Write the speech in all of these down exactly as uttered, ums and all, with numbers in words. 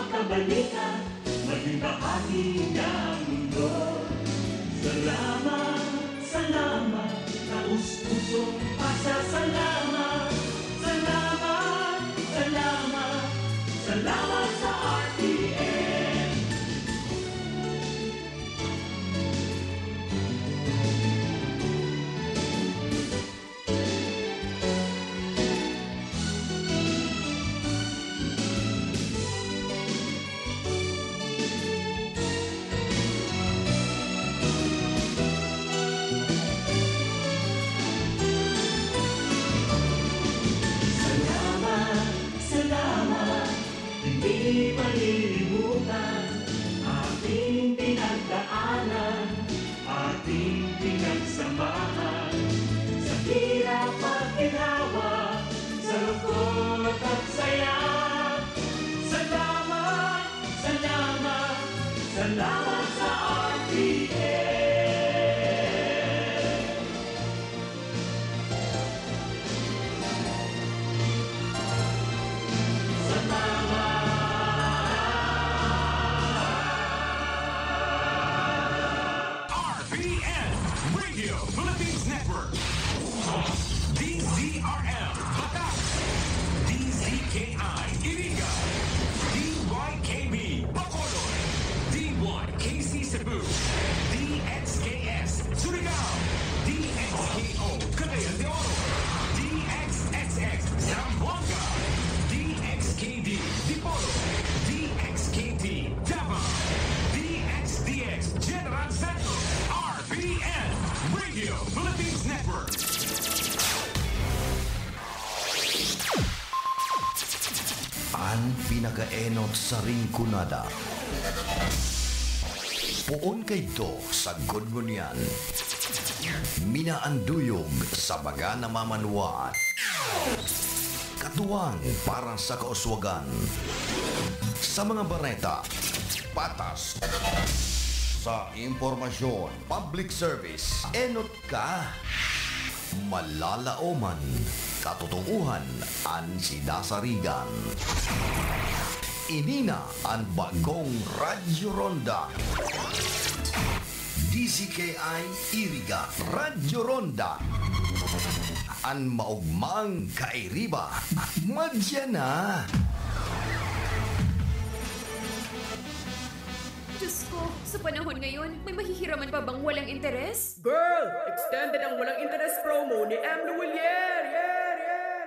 Kabalita, maging bahagi ng mundo. Salamat, salamat, taus-pusong pasasalamat. Salamat, salamat, salamat sa R T N. Salamat, salamat, hindi malilimutan ating pinagdaanan, ating pinagsamahan, sa hirap at ginhawa, sa lungkot at saya. Salamat, salamat, salamat sa R T N. Salamat. R P N, Radio Philippines Network. D Z R M, Batac. D Z K I, Iriga. D Y K B, Bacolod. D Y K C Cebu. D X K S, Surigao. D X K O, Cagayan de Oro. D X X X, Zamboanga. D X K D, Dipolog. D X K T, Davao. D X D X, General Santos. R P N, Radio Philippines Network. An pinakaenot sa Rinconada. Poon kaidto sagkod ngunyan. Minaanduyog sa baga na mamanwaan. Katuwang para sa kauswagan. Sa mga bareta, patas. Sa impormasyon, public service, enot ka. Malalaoman, katotoohan an sidasarigan. Ini na an bagong Radyo Ronda. D Z K I Iriga, Radyo Ronda. An maogmang kairiba, madya na. Diyos ko, sa panahon ngayon, may mahihiraman pa bang walang interes? Girl! Extended ang walang interes promo ni M. Lhuillier! Yer, yer, yer!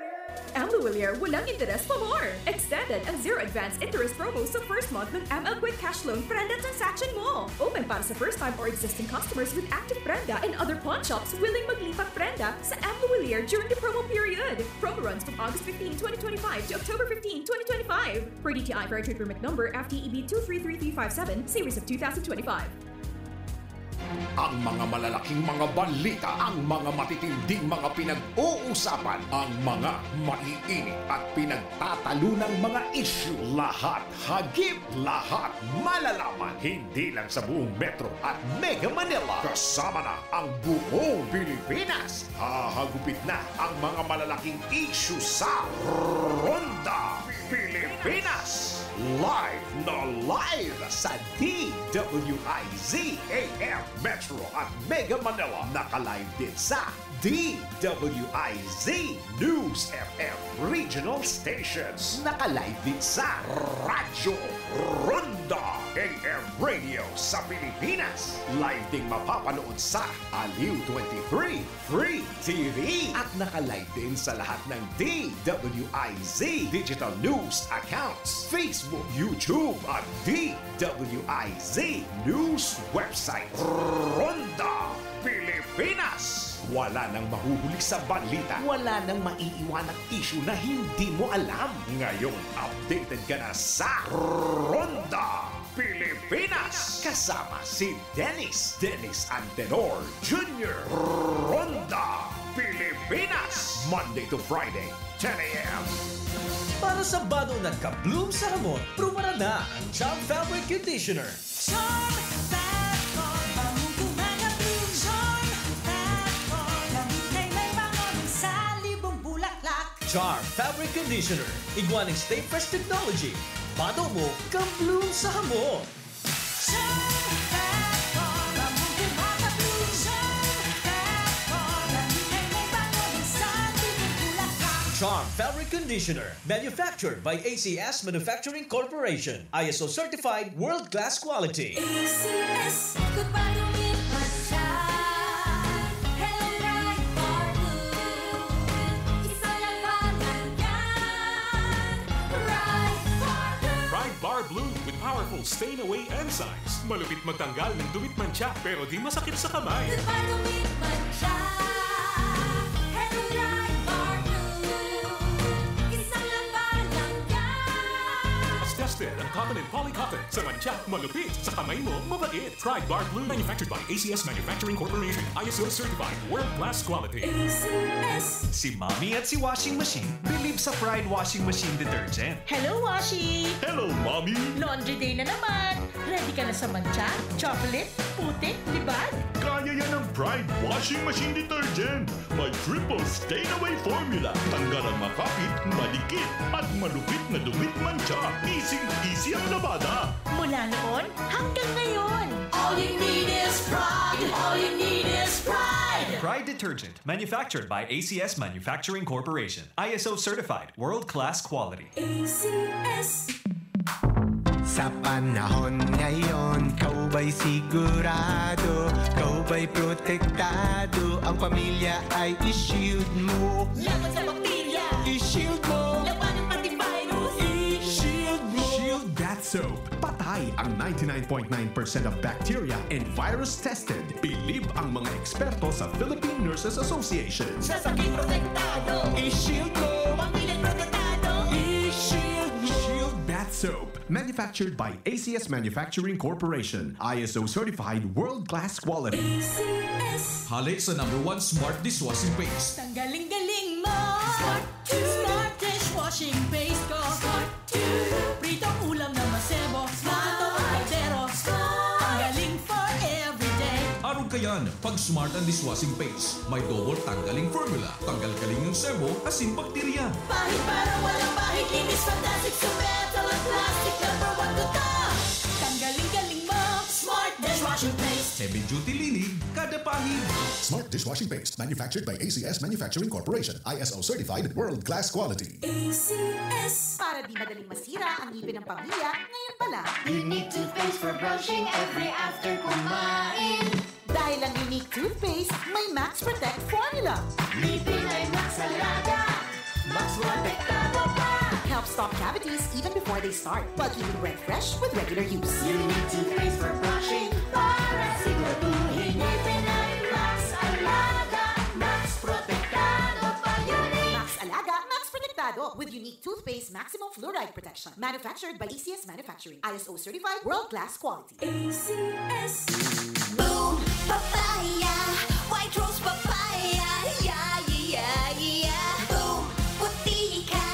M. Lhuillier, walang interes pa more! Extended ang zero advance interest promo sa first month ng M L Quick Cash Loan prenda transaction mo! Open para sa first-time or existing customers with active prenda and other pawn shops willing maglipat prenda sa M. Lhuillier during the promo period. Promo runs from August fifteen, twenty twenty-five to October fifteen, twenty twenty-five. Per D T I Fair Trade Permit Number F T E B two three three three five seven, Series of two thousand twenty-five. Ang mga malalaking mga balita, ang mga matitinding mga pinag-uusapan, ang mga maiinit at pinagtatalunang mga isyu, lahat hagip, lahat malalaman, hindi lang sa buong Metro at Mega Manila, kasama na ang buong Pilipinas. Hahagupit na ang mga malalaking isyu sa Ronda Pilipinas. Live na live sa D W I Z A M Metro at Mega Manila. Naka-live din sa D W I Z News F M Regional Stations. Naka-live din sa Radyo Ronda A M Radio sa Pilipinas. Live ding mapapanood sa Aliw twenty-three Free T V. At naka-live din sa lahat ng D W I Z digital news accounts, Facebook, YouTube, at D W I Z news website. Ronda Pilipinas. Wala nang mahuhuli sa balita. Wala nang maiiwanang isyu na hindi mo alam. Ngayon, updated ka na sa Ronda Pilipinas. Kasama si Dennis, Dennis Antenor Junior. Ronda Pilipinas. Monday to Friday, ten a.m. Para sa bado na ka-bloom sa hamot, prubaran na ang Charm Fabric Conditioner. Charm Fabric, bangong gumagabloom. Charm Fabric, lamig na may bango ng salibong bulaklak. Charm Fabric Conditioner, igwa nin Stay Fresh Technology. Pato mo, ka-bloom sa hamot. Shine Fat Bar, lamang tumatablo. Shine Fat Bar, lamig ay may bango, minsan bibulaklak. Charm Fabric Conditioner, manufactured by A C S Manufacturing Corporation. I S O certified, world-class quality. A C S, goodbye, lumit man siya. Hello, Pride Bar Blue. Isa lang ba lang yan? Pride Bar Blue. Pride Bar Blue with powerful stain away enzymes. Malupit magtanggal ng dumit mantsa, pero di masakit sa kamay. Goodbye, lumit man siya. Hello, Pride Bar Blue. Isa lang ba lang yan? Mas tested ang cotton and polycotton. Sa mantsa, malupit. Sa kamay mo, mabait. Pride Bar Blue, manufactured by A C S Manufacturing Corporation. I S O certified, world-class quality. A C S. Si Mommy at si Washing Machine believe sa Pride Washing Machine Detergent. Hello, Washi! Hello, Mommy! Laundry day na naman! Ready ka na sa mantsa, chocolate, putik, libag? Kaya yan ng Pride Washing Machine Detergent! May triple stain away formula. Tanggal ang makapit, madikit, at malupit na dumit mantsa. Easy-easy ang labada. Mula noon hanggang ngayon. All you need is Pride. All you need is Pride. Pride Detergent, manufactured by A C S Manufacturing Corporation. I S O certified, world-class quality. A C S. Sa panahon ngayon, ikaw ba'y sigurado, ikaw ba'y protektado, ang pamilya ay i-shield mo. Laban sa bakterya, i-shield mo. Labanan pati virus, i-shield mo. Shield Bath Soap. Patay ang ninety-nine point nine percent of bacteria and virus tested. Bilib ang mga eksperto sa Philippine Nurses Association. Sa sakit protektado, i-shield mo. Pamilya protektado, i-shield mo. Shield Bath Soap. Manufactured by A C S Manufacturing Corporation. I S O certified, world-class quality. A C S. Hale sa number one smart dishwashing paste. Ang galing-galing mo. Smart to. Smart dishwashing paste ko. Smart to. Pritong ulam na masebo. Smart. Pritong kaldero. Smart. Ang galing for everyday. Arog kayan, pag Smart ang dishwashing paste. May double tanggaling formula. Tanggal kaling ng sebo, asin bakterya. Pahid para walang bahid, linis fantastic sa metal at plastic. Number one ko to. Tanggaling galing mo. Smart dishwashing paste. Heavy duty linig, kada pahid. Smart dishwashing paste, manufactured by A C S Manufacturing Corporation. I S O certified, world-class quality. A C S. Para di madaling masira ang ngipin ng pamilya, ngayon pa lang. Unique toothpaste for brushing every after kumain. Dahil ang Unique toothpaste, may Max Protect formula. Ngipin ay Max Alaga, Max Protektado pa. Help stop cavities even before they start, while keeping breath fresh with regular use. Unique toothpaste for brushing, para siguraduhin ngipin ay Max Alaga, Max Protektado pa. Unique. Max Alaga, Max Protektado with Unique toothpaste maximum fluoride protection. Manufactured by A C S Manufacturing. I S O certified, world-class quality. A C S. Boom Papaya, White Rose Papaya, yeah, yeah, yeah, yeah. Boom, puti ka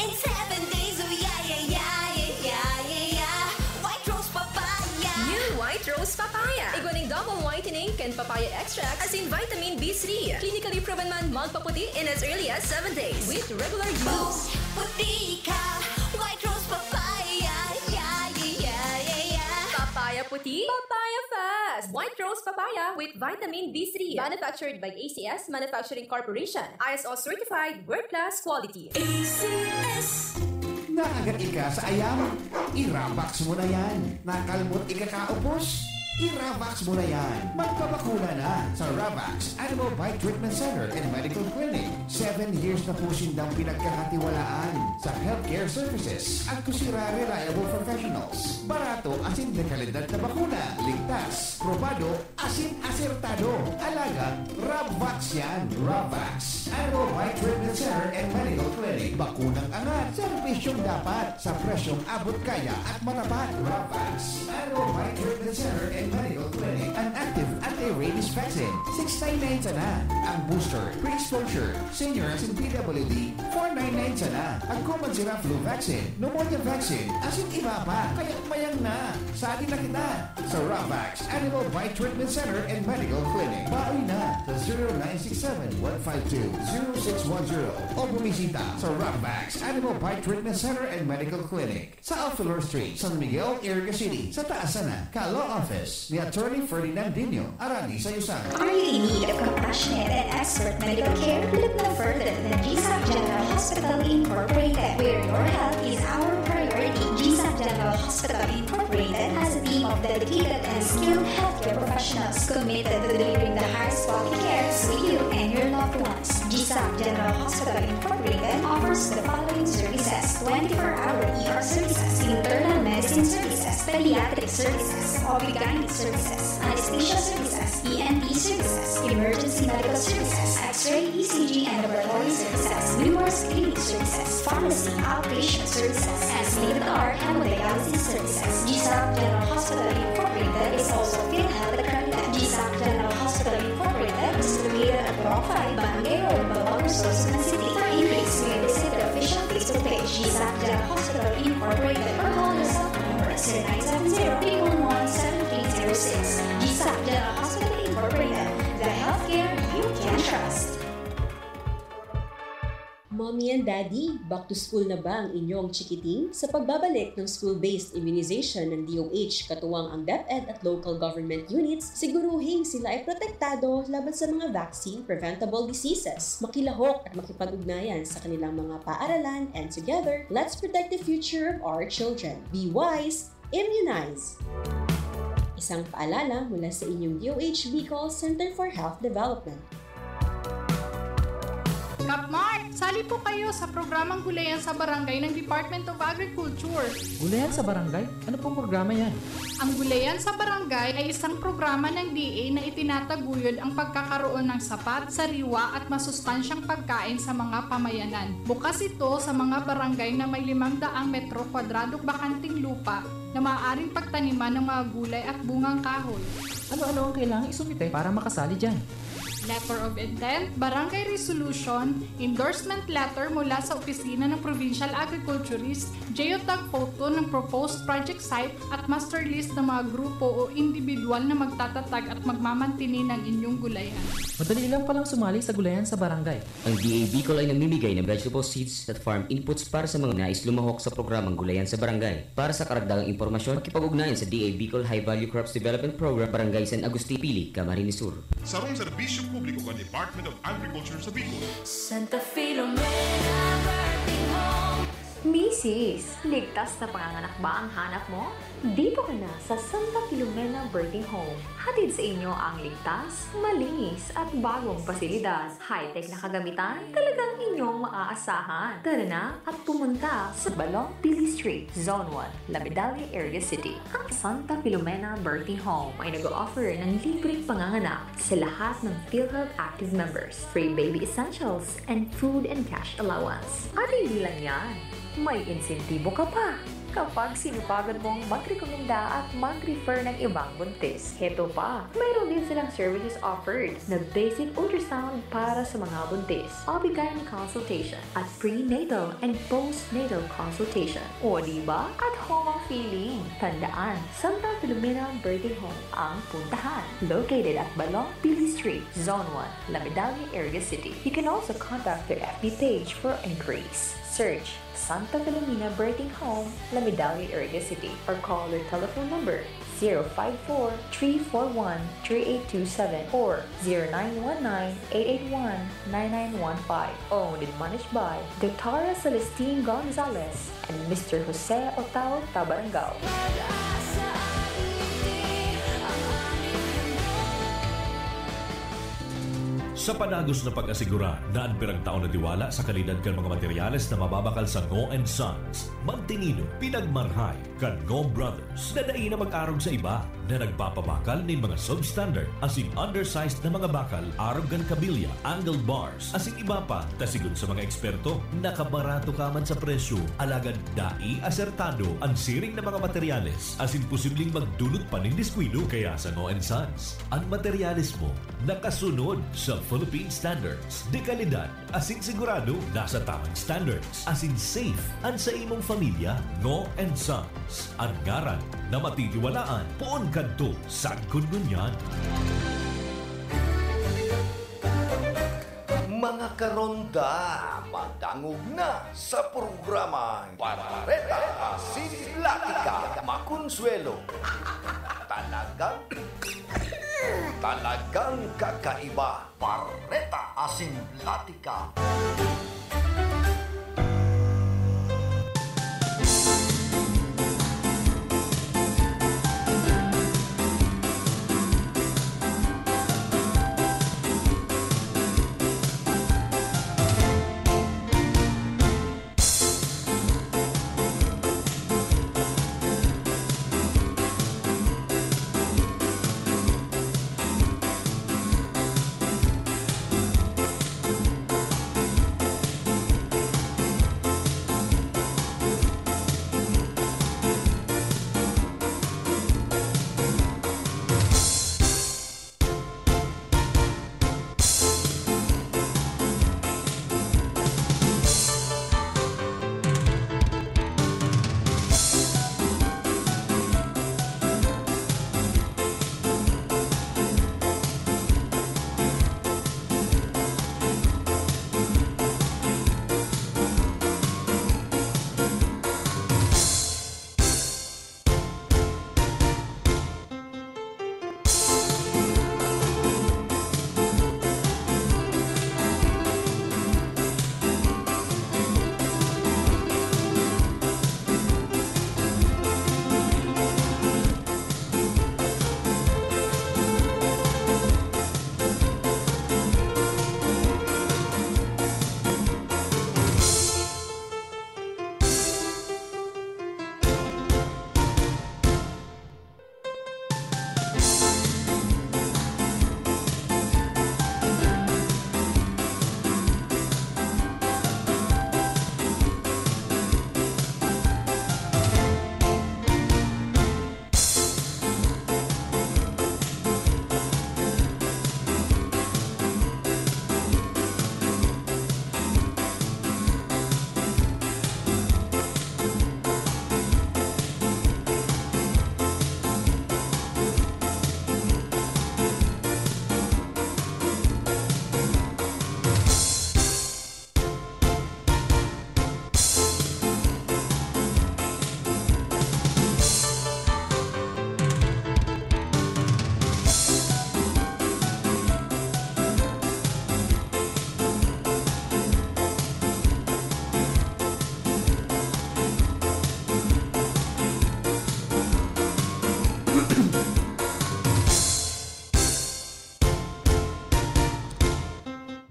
in seven days, oh, yeah, yeah, yeah, yeah, yeah, yeah. White Rose Papaya. New White Rose Papaya. Igwa nin double whitening kan papaya extract, asin vitamin B three. Clinically proven man magpaputi in as early as seven days with regular use. Boom, puti ka, White Rose Papaya, yeah, yeah, yeah, yeah, yeah. Papaya puti, papaya fast. White Rose Papaya with vitamin B three. Manufactured by A C S Manufacturing Corporation. I S O certified, world-class quality. A C S. Nakagat ika sa ayam? I-Ravax mo na yan. Nakalmot ika kaupos? I-Ravax mo na yan. Magpabakuna na sa Ravax Animal Bite Treatment Center and Medical Clinic. Seven years na po sindang pinagkakatiwalaan sa healthcare services at kusira reliable professionals. Barato asin de kalidad na bakuna. Ligtas, probado, asin asertado. Alagang Ravax yan. Ravax Animal Bite Treatment Center and Medical Clinic. Bakunang angat, serbisyong dapat, sa presyong abot kaya at matapat. Ravax Animal Bite Treatment Center and Medical Clinic. An active anti-rabies Vaccine, six nine nine sana. Ang booster, pre-exposure, seniors and P W D, four nine nine sana. Agko man sira flu vaccine, pneumonia vaccine, asin iba pa. Kaya mayang na. Sa atin na kita. Sa Ravax Animal Bite Treatment Center and Medical Clinic. Baoy na sa zero nine six seven one five two zero six one zero o bumisita sa Ravax Animal Bite Treatment Center and Medical Clinic. Sa Alfelor Street, San Miguel, Iriga City, sa taas sana, ka-law office ni Attorney Ferdinand Dino, Arani sa Yusan. Are you in need of compassionate and expert medical care? Look no further than G S A P General Hospital Incorporated, where your health is our priority. G S A P General Hospital Incorporated has a team of dedicated and skilled healthcare professionals committed to delivering the highest quality care to you and your loved ones. G S A P General Hospital Incorporated offers the following services: twenty-four-hour E R services, internal medicine services, pediatric services, O B G Y N services, anesthesia services, E N T services, emergency medical services, X-ray, E C G, and laboratory services, numerous clinic services, pharmacy, outpatient services, and state-of-the-art hemodialysis services. G S A P General Hospital Incorporated is also PhilHealth accredited. G S A P General Hospital Incorporated is located at Block five, Barangay Road, Babao, Sorsogon City. For inquiries, you may visit the official Facebook page, G S A P General Hospital Incorporated, or call the cell phone number zero nine seven zero, three one one, seven three zero six. G S A P General Hospital Incorporated, the healthcare you can trust. Mommy and Daddy, back to school na ba ang inyong chikiting? Sa pagbabalik ng school-based immunization ng D O H, katuwang ang DepEd at local government units, siguruhing sila ay protektado laban sa mga vaccine-preventable diseases. Makilahok at makipag-ugnayan sa kanilang mga paaralan, and together, let's protect the future of our children. Be wise, immunize! Isang paalala mula sa inyong D O H Bicol Center for Health Development. Kapmart, sali po kayo sa programang Gulayan sa Barangay ng Department of Agriculture. Gulayan sa Barangay? Ano pong programa yan? Ang Gulayan sa Barangay ay isang programa ng D A na itinataguyod ang pagkakaroon ng sapat, sariwa at masustansyang pagkain sa mga pamayanan. Bukas ito sa mga barangay na may limang daang metro kwadradong bakanting lupa na maaaring pagtaniman ng mga gulay at bungang kahoy. Ano-ano ang kailangang isumite para makasali dyan? Letter of intent, barangay resolution, endorsement letter mula sa opisina ng provincial agriculturist, geotag photo ng proposed project site, at master list ng mga grupo o individual na magtatatag at magmamantini ng inyong gulayan. Madali lang palang sumali sa gulayan sa barangay. Ang D A Bicol ay namimigay ng vegetable seeds at farm inputs para sa mga nais lumahok sa programang Gulayan sa Barangay. Para sa karagdagang impormasyon, makipag-ugnayan sa D A Bicol High Value Crops Development Program, Barangay San Agustin, Pili, Camarines Sur. Sarong serbisyo publiko kan Department of Agriculture sa Bicol. Santa Filomena Birthing Home. Misis, ligtas na panganganak ba ang hanap mo? Dito ka na sa Santa Filomena Birthing Home. Hatid sa inyo ang ligtas, malinis at bagong pasilidad. High-tech na kagamitan, talagang inyong maaasahan. Tara na at pumunta sa Balong Pili Street, Zone one, La Medalla, Iriga City. Ang Santa Filomena Birthing Home ay nag-o-offer ng libreng panganganak sa lahat ng PhilHealth active members, free baby essentials, and food and cash allowance. At hindi lang yan, may insentibo ka pa kapag sinupagan mong magrekomenda at mag-refer ng ibang buntis. Heto pa, mayroon din silang services offered na basic ultrasound para sa mga buntis, O B G Y N consultation, at prenatal and postnatal consultation. O di ba? At home ang feeling. Tandaan, Santa Filomena Birthing Home ang puntahan. Located at Balong Pili Street, Zone one, La Medalla, Iriga City. You can also contact their F B page for inquiries. Search Santa Filomena Birthing Home, La Medalla, Iriga City, or call their telephone number zero five four, three four one, three eight two seven or zero nine one nine, eight eight one, nine nine one five. Owned and managed by Doctora Celestine Gonzalez and Mister Jose Otao Tabarangao. Sa padagos na pag-asigura na an piragtao na tiwala sa kalidad kan mga materyales na mababakal sa Ngo and Sons, magtinido, pinagmarhay kan Ngo Brothers na dai na mag-arog sa iba. na nagpapabakal nin mga substandard asin undersized na mga bakal arog kan kabilya, angle bars, asin iba pa. Ta sigon sa mga eksperto, nakabarato ka man sa presyo, alagad dai asertado an siring na mga materyales asin posibleng magdulot pa nin diskuido. Kaya sa Ngo and Sons, an materyales mo nakasunod sa Philippine Standards de Kalidad. Asin sigurado nasa tamang standards. Asin safe an sa imong pamilya, Ngo and Sons. An ngaran na matitiwalaan, poon kadto sagkod ngunyan. Mga karonda, madangog na sa programang Barbareta asin Platika Makonsuelo. Talagang, talagang kakaiba. Barbareta asin Platika.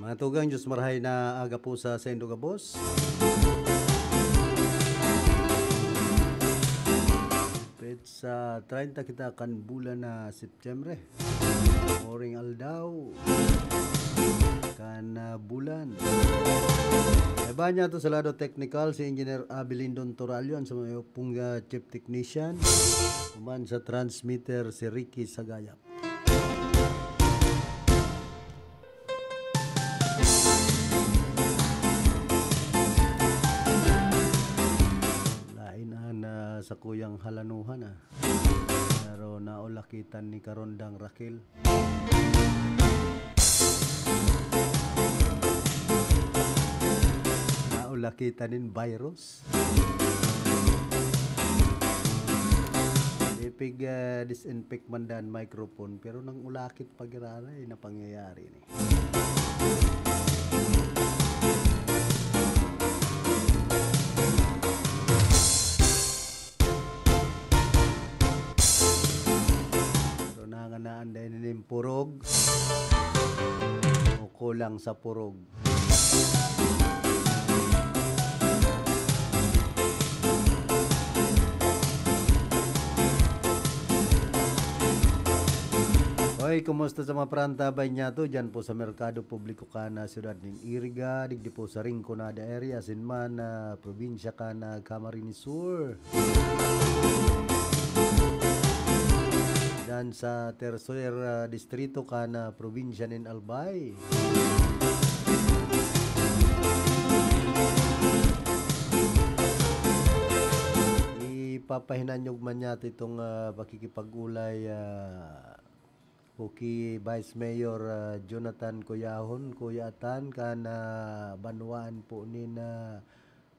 Mga tugang, Diyos marahay na aga po sa saindo gabos. Petsa treinta kita kan bulan na Setyembre. Oring aldaw kan, ah, bulan. Iba niya to sa lado technical, si Engineer Abilindon Toralyon sa mga pong, ah, chief technician. Kuman sa transmitter, si Ricky Sagayap. Lain an, ah, sakuyang halanuhan, ah. Pero naulakitan ni Karondang Raquel. Naulakitan nin virus. Ipig, ah, disinfect man dan microphone, pero nang ulakit pa giraray na pangyayari ni. Pero nanganaan dahil nin purog o kulang sa purog. Kumusta sa mga parantabay niyato dyan po sa Merkado Publiko kan, ah, siyudad nin Iriga, digdi po sa Rinconada area, asin man, ah, probinsya kan, ah, Camarines Sur. Dan sa tercer, ah, distrito kan, ah, probinsya nin Albay. Ipapahinanyog man niyato itong, ah, pakikipag-ulay, ah, po ki Vice Mayor, ah, Jonathan Cuyahon, Kuya Atan, kan, ah, banwaan po nin, ah,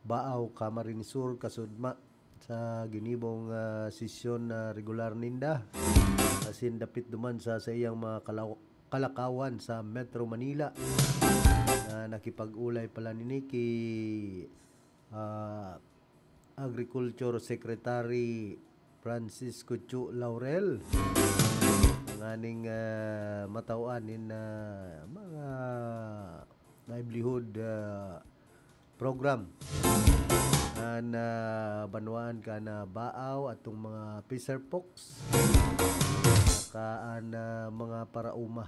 Baaw, Camarines Sur, kasudma sa ginibong, ah, sesyon na regular ninda. Asin dapit duman sa saiyang mga kalaw-, kalakawan sa Metro Manila na nakipag-ulay pala nini ki, ah, Agriculture Secretary Francisco Chu Laurel, nganing, ah, matawan nin, ah, mga livelihood, ah, program an, ah, banwaan kan, ah, Baaw, atong mga fisher folks, saka an, ah, mga parauma.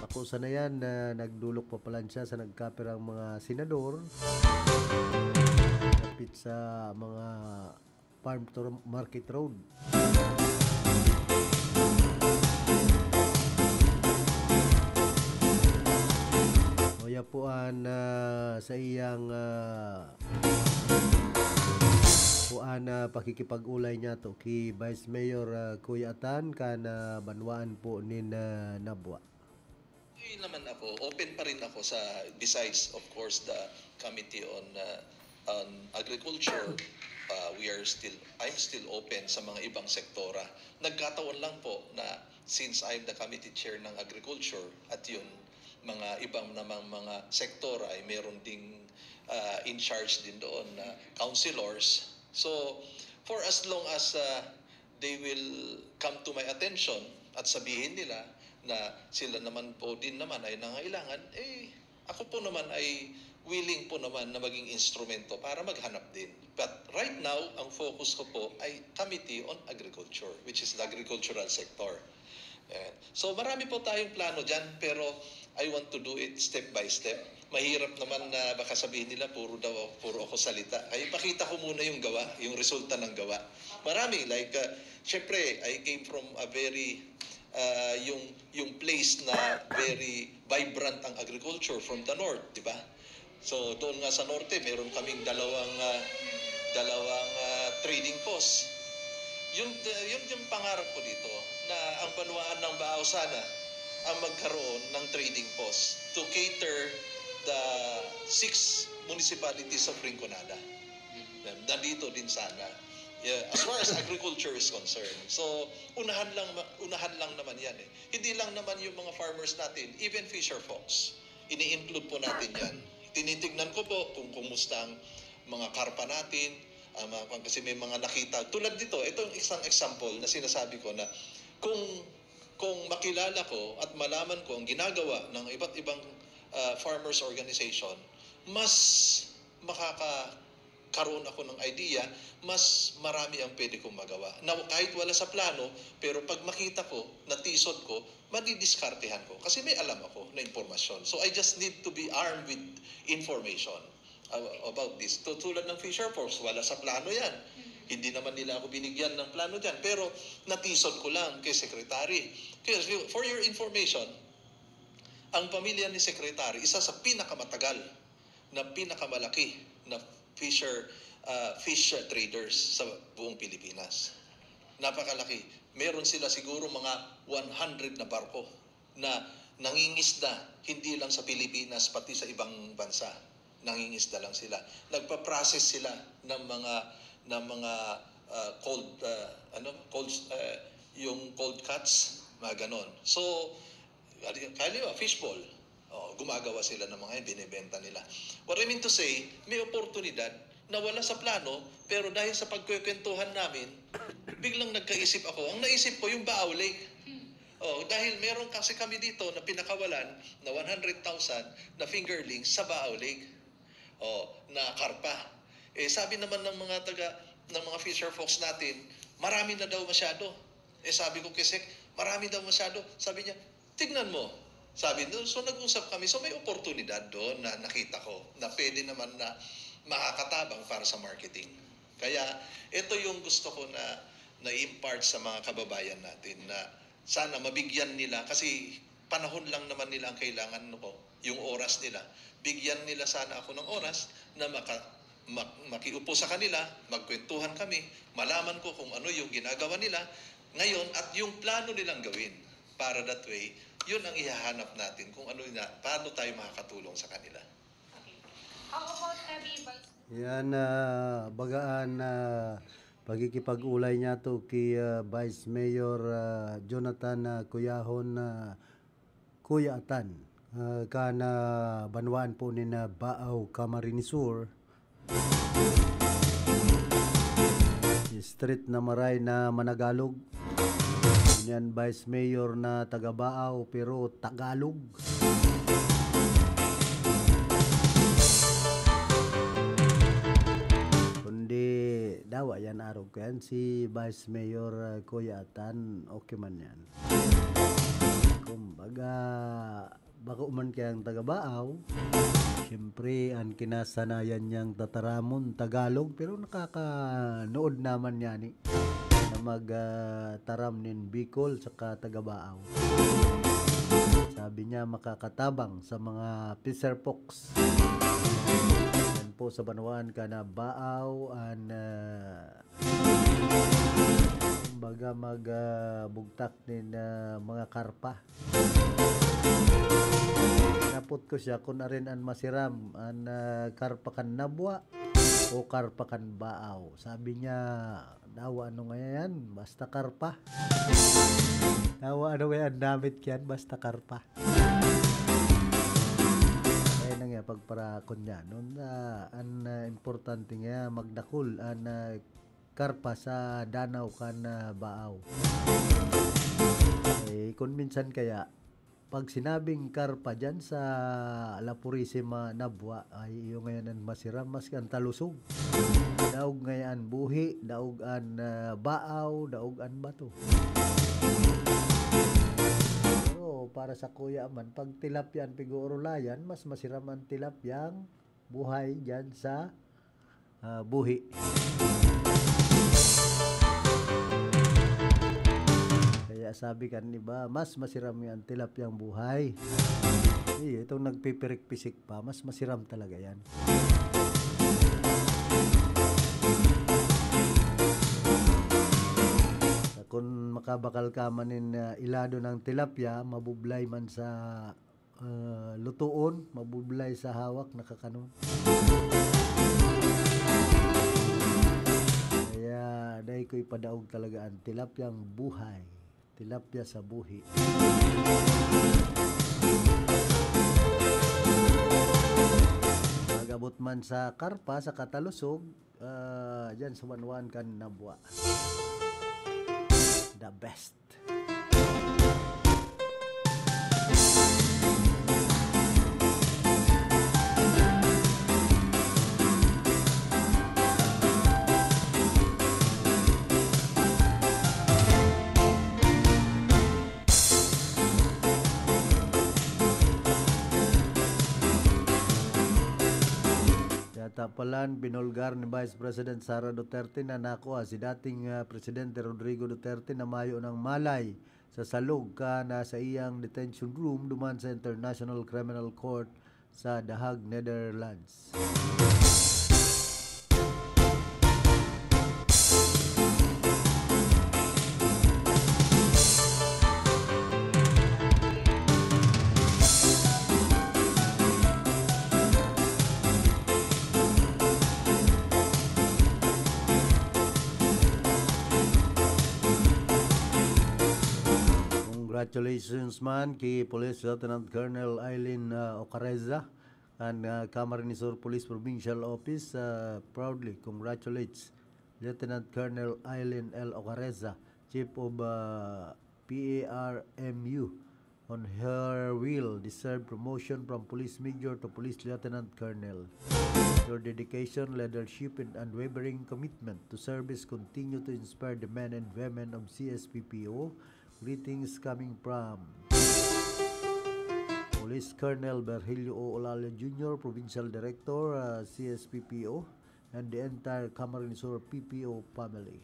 Ako sana yan, ah, nagdolok pa palan siya sa nagkapirang mga senador, dapit sa mga farm to market road. Uya po an, ah, sa iyang, ah, po an, ah, pakikipag-ulay niyato ki Vice Mayor, ah, Kuya Atan, kan, ah, banwaan po nin, ah, Nabua. Okay naman ako, open pa rin ako sa, besides, of course, the Committee on, uh, on Agriculture, uh, we are still, I'm still open sa mga ibang sektora. Nagkataon lang po na since I'm the committee chair ng Agriculture at yun, mga ibang namang mga sektor ay meron ding, uh, in charge din doon na councilors. So, for as long as, uh, they will come to my attention at sabihin nila na sila naman po din naman ay nangangailangan, eh, ako po naman ay willing po naman na maging instrumento para maghanap din. But right now, ang focus ko po ay Committee on Agriculture, which is the agricultural sector. Ayan. So, marami po tayong plano dyan, pero I want to do it step by step. Mahirap naman na baka sabihin nila, puro daw, puro ako salita. Ay, ipakita ko muna yung gawa, yung resulta ng gawa. Marami, like, uh, syempre, I came from a very, uh, yung, yung place na very vibrant ang agriculture from the north, di ba? So, doon nga sa norte, meron kaming dalawang, ah, dalawang, ah, trading post. Yun, yun yung pangarap ko dito, na ang banwaan ng Baaw sana ang magkaroon ng trading post to cater the six municipalities of Rinconada. Nandito din sana. Yeah, as far as agriculture is concerned. So, unahan lang ma-, unahan lang naman yan eh. Hindi lang naman yung mga farmers natin, even fisher folks. Ini-include po natin yan. Tinitignan ko po kung kumusta ang mga karpa natin, ang mga, kasi may mga nakita. Tulad nito, itong isang example na sinasabi ko na kung, kung makilala ko at malaman ko ang ginagawa ng iba't ibang, ah, farmers organization, mas makaka-, karoon ako ng idea, mas marami ang pwede kong magawa. Na kahit wala sa plano, pero pag makita ko, natisod ko, madidiskartehan ko. Kasi may alam ako na impormasyon. So, I just need to be armed with information a-, about this. Tu-, tulad ng fisher folks, wala sa plano yan. Hindi naman nila ako binigyan ng plano dyan. Pero natisod ko lang kay Secretary. Kaya, for your information, ang pamilya ni Secretary, isa sa pinakamatagal na pinakamalaki na fisher, ah, fish traders sa buong Pilipinas. Napakalaki. Meron sila siguro mga one hundred na barko na nangingisda, hindi lang sa Pilipinas, pati sa ibang bansa. Nangingisda lang sila. Nagpa-process sila ng mga, ng mga, ah, cold, ah, ano, cold, ah, yung cold cuts, mga ganon. So, halimbawa, fishball. Oh, gumagawa sila ng mga yan, binibenta nila. What I mean to say, may oportunidad na wala sa plano, pero dahil sa pagkukwentuhan namin, biglang nagkaisip ako. Ang naisip ko, yung Baaw Lake. Oh, dahil meron kasi kami dito na pinakawalan na one hundred thousand na fingerlings sa Baaw Lake. Oh, na karpa. Eh, sabi naman ng mga taga, ng mga fisher folks natin, marami na daw masyado. Eh, sabi ko kay Sec, Marami daw masyado. Sabi niya, "Tignan mo." Sabi doon, so nag-usap kami. So may oportunidad doon na nakita ko na pwede naman na makakatabang para sa marketing. Kaya ito yung gusto ko na na-impart sa mga kababayan natin na sana mabigyan nila kasi panahon lang naman nila ang kailangan, no, yung oras nila. Bigyan nila sana ako ng oras na maka, mak, makiupo sa kanila, magkwentuhan kami, malaman ko kung ano yung ginagawa nila ngayon at yung plano nilang gawin. Para that way, yun ang ihahanap natin kung ano na, paano tayo makakatulong sa kanila. Okay. How about kami, Vice? Yan, ah, bagaan na pagkikipag-ulay niya to ki ah, Vice Mayor ah, Jonathan ah, Cuyahon ah, Cuyatan ah, kan ah, banwaan po ni na Baaw, Camarines Sur. Street na maray na managalog. Yan, Vice Mayor na taga Baaw, pero Tagalog. Kundi dawa yan, arog ko yan. Si Vice Mayor uh, Kuya Atan, okay man yan. Kumbaga, bako man kayang taga Baaw, siyempre, ang kinasanayan niyang tataramon, Tagalog, pero nakakanood naman niya ni na magtaram nin Bicol saka taga Baaw. Sabi niya makakatabang sa mga fisher folks. Yan po sa banwaan ka na Baaw and ah, kumbaga mag ah, bugtak nin ah, mga karpa. Napot ko siya kung arin an masiram, an ah, karpa kan Nabwa o karpa kan Baaw. Sabi niya, dawa ano nga yan, basta karpa. Dawa ano nga yan, namit yan, basta karpa. Kaya na nga, pagparakon niya. Noon na, an ah, importante nga, magdakul, an ah, karpa sa danaw kan ah, Baaw. Eh, kung minsan kaya, pag sinabing karpa dyan sa La Purisima, Nabwa, ay iyo ngayon ang masiram, maski ang talusog. Daog ngayon buhi, daog an ah, baaw, daog an bato. Pero para sa kuya man, pag tilapia ang pig-uurulayan, mas masiram ang tilapyang buhay dyan sa ah, buhi. Kaya sabi kan iba, mas masiram yan tilapyang buhay. Iyo, itong nagpipirik-pisik pa, mas masiram talaga yan. Kung makabakal ka man nin ah, ilado ng tilapia, mabublay man sa ah, lutoon, mabublay sa hawak, nakakanon. Kaya dai ko ipadaog talaga ang tilapyang buhay. Tilapia sa buhi. Pag-abot man sa karpa, sa katalusog, ah, dyan sa wanwan kan Nabwa. The best. Yata palan, binulgar ni Vice President Sara Duterte na nakua si dating ah, Presidente Rodrigo Duterte na mayo ng malay sa salog ka na sa iyang detention room duman sa International Criminal Court sa The Hague, Netherlands. Congratulations man ki Police Lieutenant Colonel Eileen uh, Ocareza and uh, Camarines Sur Police Provincial Office uh, proudly congratulates Lieutenant Colonel Eileen L. Ocareza, Chief of uh, P A R M U, on her will deserve promotion from Police Major to Police Lieutenant Colonel. Your dedication, leadership, and unwavering commitment to service continue to inspire the men and women of C S P P O Greetings coming from Police Colonel Virgilio O. Olalia Junior, Provincial Director, uh, C S P P O, and the entire Camarines Sur P P O family.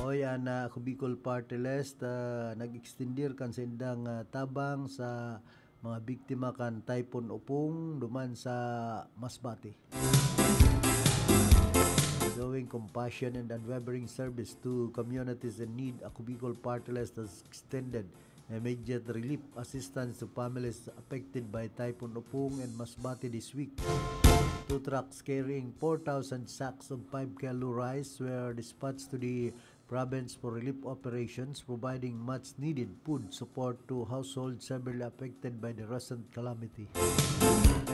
Oy, an, ah, Ako Bicol Party List, ah, nag-extender kan saindang, ah, tabang sa mga biktima kan Typhoon Opung duman sa Masbate. Showing compassion and unwavering service to communities in need, Ako Bicol Party List has extended immediate relief assistance to families affected by Typhoon Opung and Masbate this week. Two trucks carrying four thousand sacks of five kilo rice were dispatched to the province for relief operations, providing much needed food support to households severely affected by the recent calamity.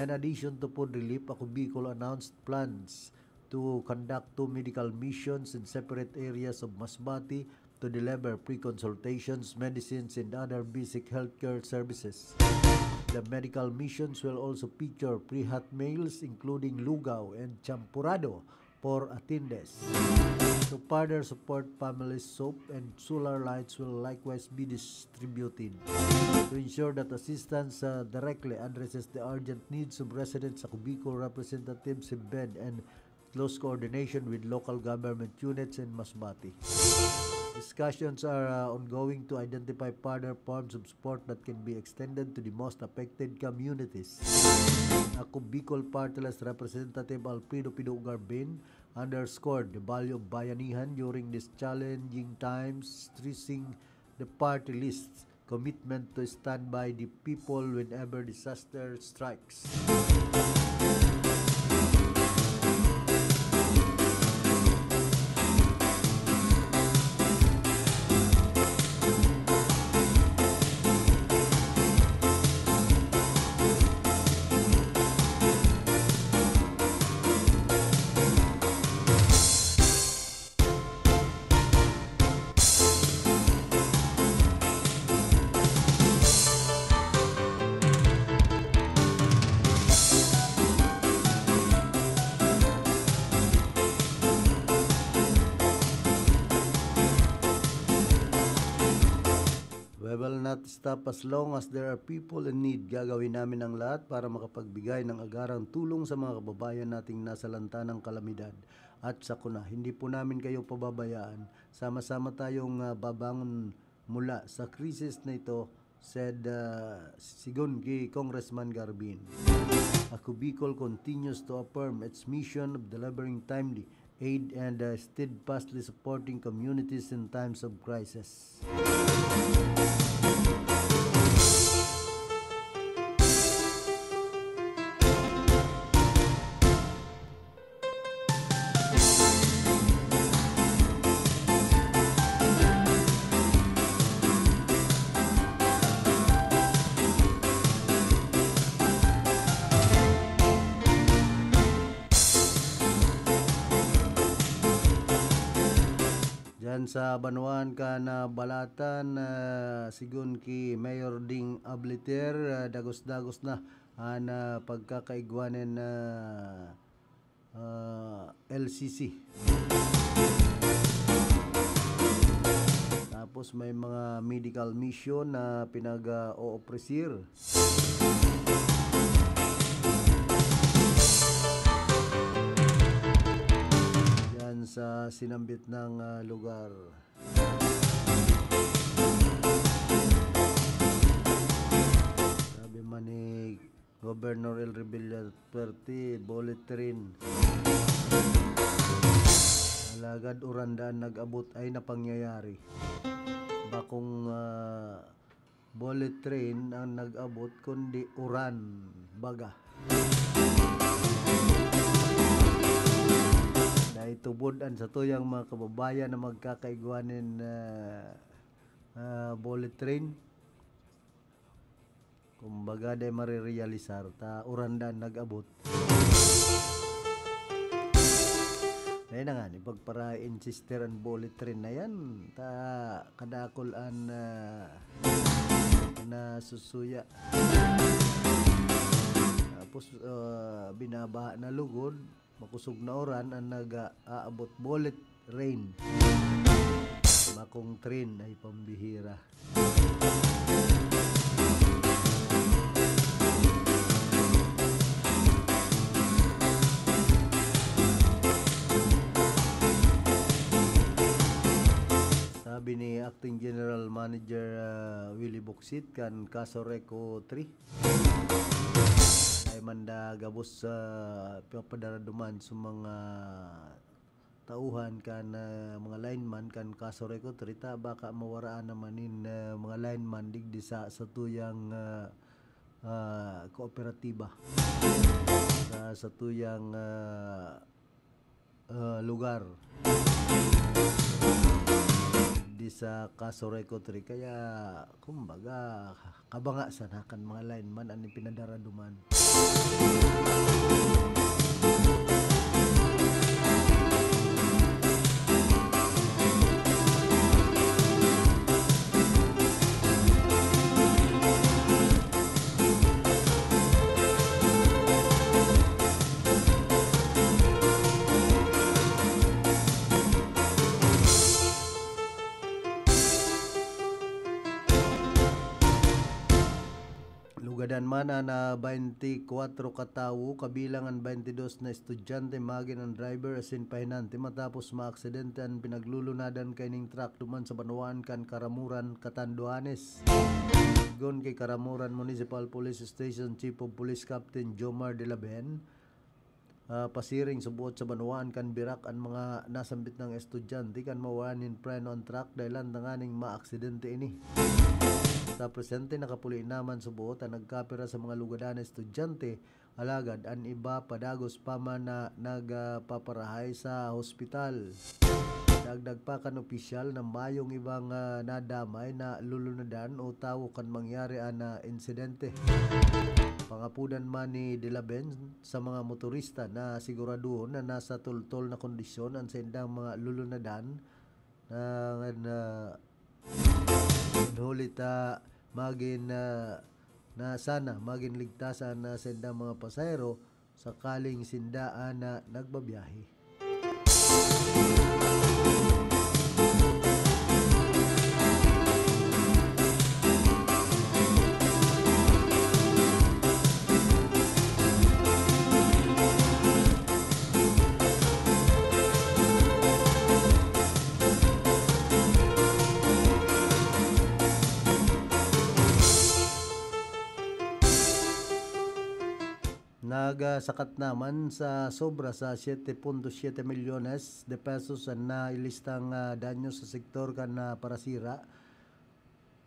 In addition to food relief, Ako Bicol announced plans to conduct two medical missions in separate areas of Masbate to deliver free consultations, medicines, and other basic healthcare services. The medical missions will also feature free hot meals, including lugaw and champurado for atendees. To further support families, soap and solar lights will likewise be distributed. To ensure that assistance, uh, directly addresses the urgent needs of residents, Ako Bicol representatives have been in close coordination with local government units in Masbate. Discussions are, uh, ongoing to identify further forms of support that can be extended to the most affected communities. Ako Bicol Party List Representative Alfredo Pido Garbin underscored the value of bayanihan during this challenging times, stressing the party list's commitment to stand by the people whenever disaster strikes. We will not stop as long as there are people in need. Gagawin namin ang lahat para makapagbigay ng agarang tulong sa mga kababayan nating nasa lanta ng kalamidad. At sakuna, hindi po namin kayo pababayaan. Sama-sama tayong, ah, babangon mula sa krisis na ito, said, ah, sigon ki Congressman Garbin. Ako Bicol continues to affirm its mission of delivering timely aid and, uh, steadfastly supporting communities in times of crisis. Diyan sa banwaan kan, ah, Balatan, ah, sigon ki Mayor Ding Abliter, ah, dagos-dagos na an, ah, pagkakaigwa nin, ah, ah, L C C. Tapos may mga medical mission na pinag, ah, oopresir. Diyan sa sinambit ng, ah, lugar. Sabi man ni Governor El Revilla Perte, bullet train. Alagad uran daan nag-abot ay napangyayari. Bakong, ah, bullet train ang nag-abot, kundi uran, baga. Naitubod an satuyang mga kababayan na magkakaigwa nin, ah, ah, bullet train. Kumbaga, dai marerealisar ta uran daan nag-abot. Dai na ngani pagpara-insistir an bullet train na yan, ta kadakul an, ah, nasusuya. Tapos, ah, binabaha na lugod, makusog na uran an nag-aabot, bullet rain. Bakong train ay pambihira. Sabi ni Acting General Manager, ah, Willie Bocsit kan Casureco three, ay manda gabos sa papadaraduman sa mga tauhan kan, ah, mga lineman kan Casureco three ta baka mawaraan naman nin, ah, mga lineman digdi sa satuyang, ah, ah, kooperatiba, sa satuyang, ah, ah, lugar di sa Casureco three. Kaya, kumbaga, kabanga sana kan mga lineman an ipinadaraduman. Lugadan man an, ah, baynte kwatro ka tawo, kabilang an baynte dos na estudyante, magin an driver asin pahinante, matapos maaksidente an pinaglulunadan kaining truck duman sa banwaan kan Karamuran, Catanduanes. Sigon ki Karamuran Municipal Police Station Chief of Police Captain Jomar de la Ven, ah, pasiring subot sa banwaan kan Virac an mga nasambit nang estudyante kan mawara nin preno an truck dahelan tanganing maaksidente ini. Sa presente, nakapuli naman subot an nagkapira sa mga lugadan na estudyante, alagad an iba padagos pa man na nagpaparahay sa hospital. Dagdag pa kan opisyal na mayong ibang, ah, nadamay na lulunadan o tawo kan mangyari an, ah, insidente. Pangapodan man ni De la Ven sa mga motorista na siguraduhon na nasa tultol na kondisyon an saindang mga lulunadan na, na huli ta magin, ah, na sana magin ligtas an, ah, saindang mga pasahero sakaling sinda an, ah, nagbabiyahe. Nagsakat naman sa sobra sa siete punto siete milyones de pesos an nailistang, ah, danyo sa sektor kan, ah, parasira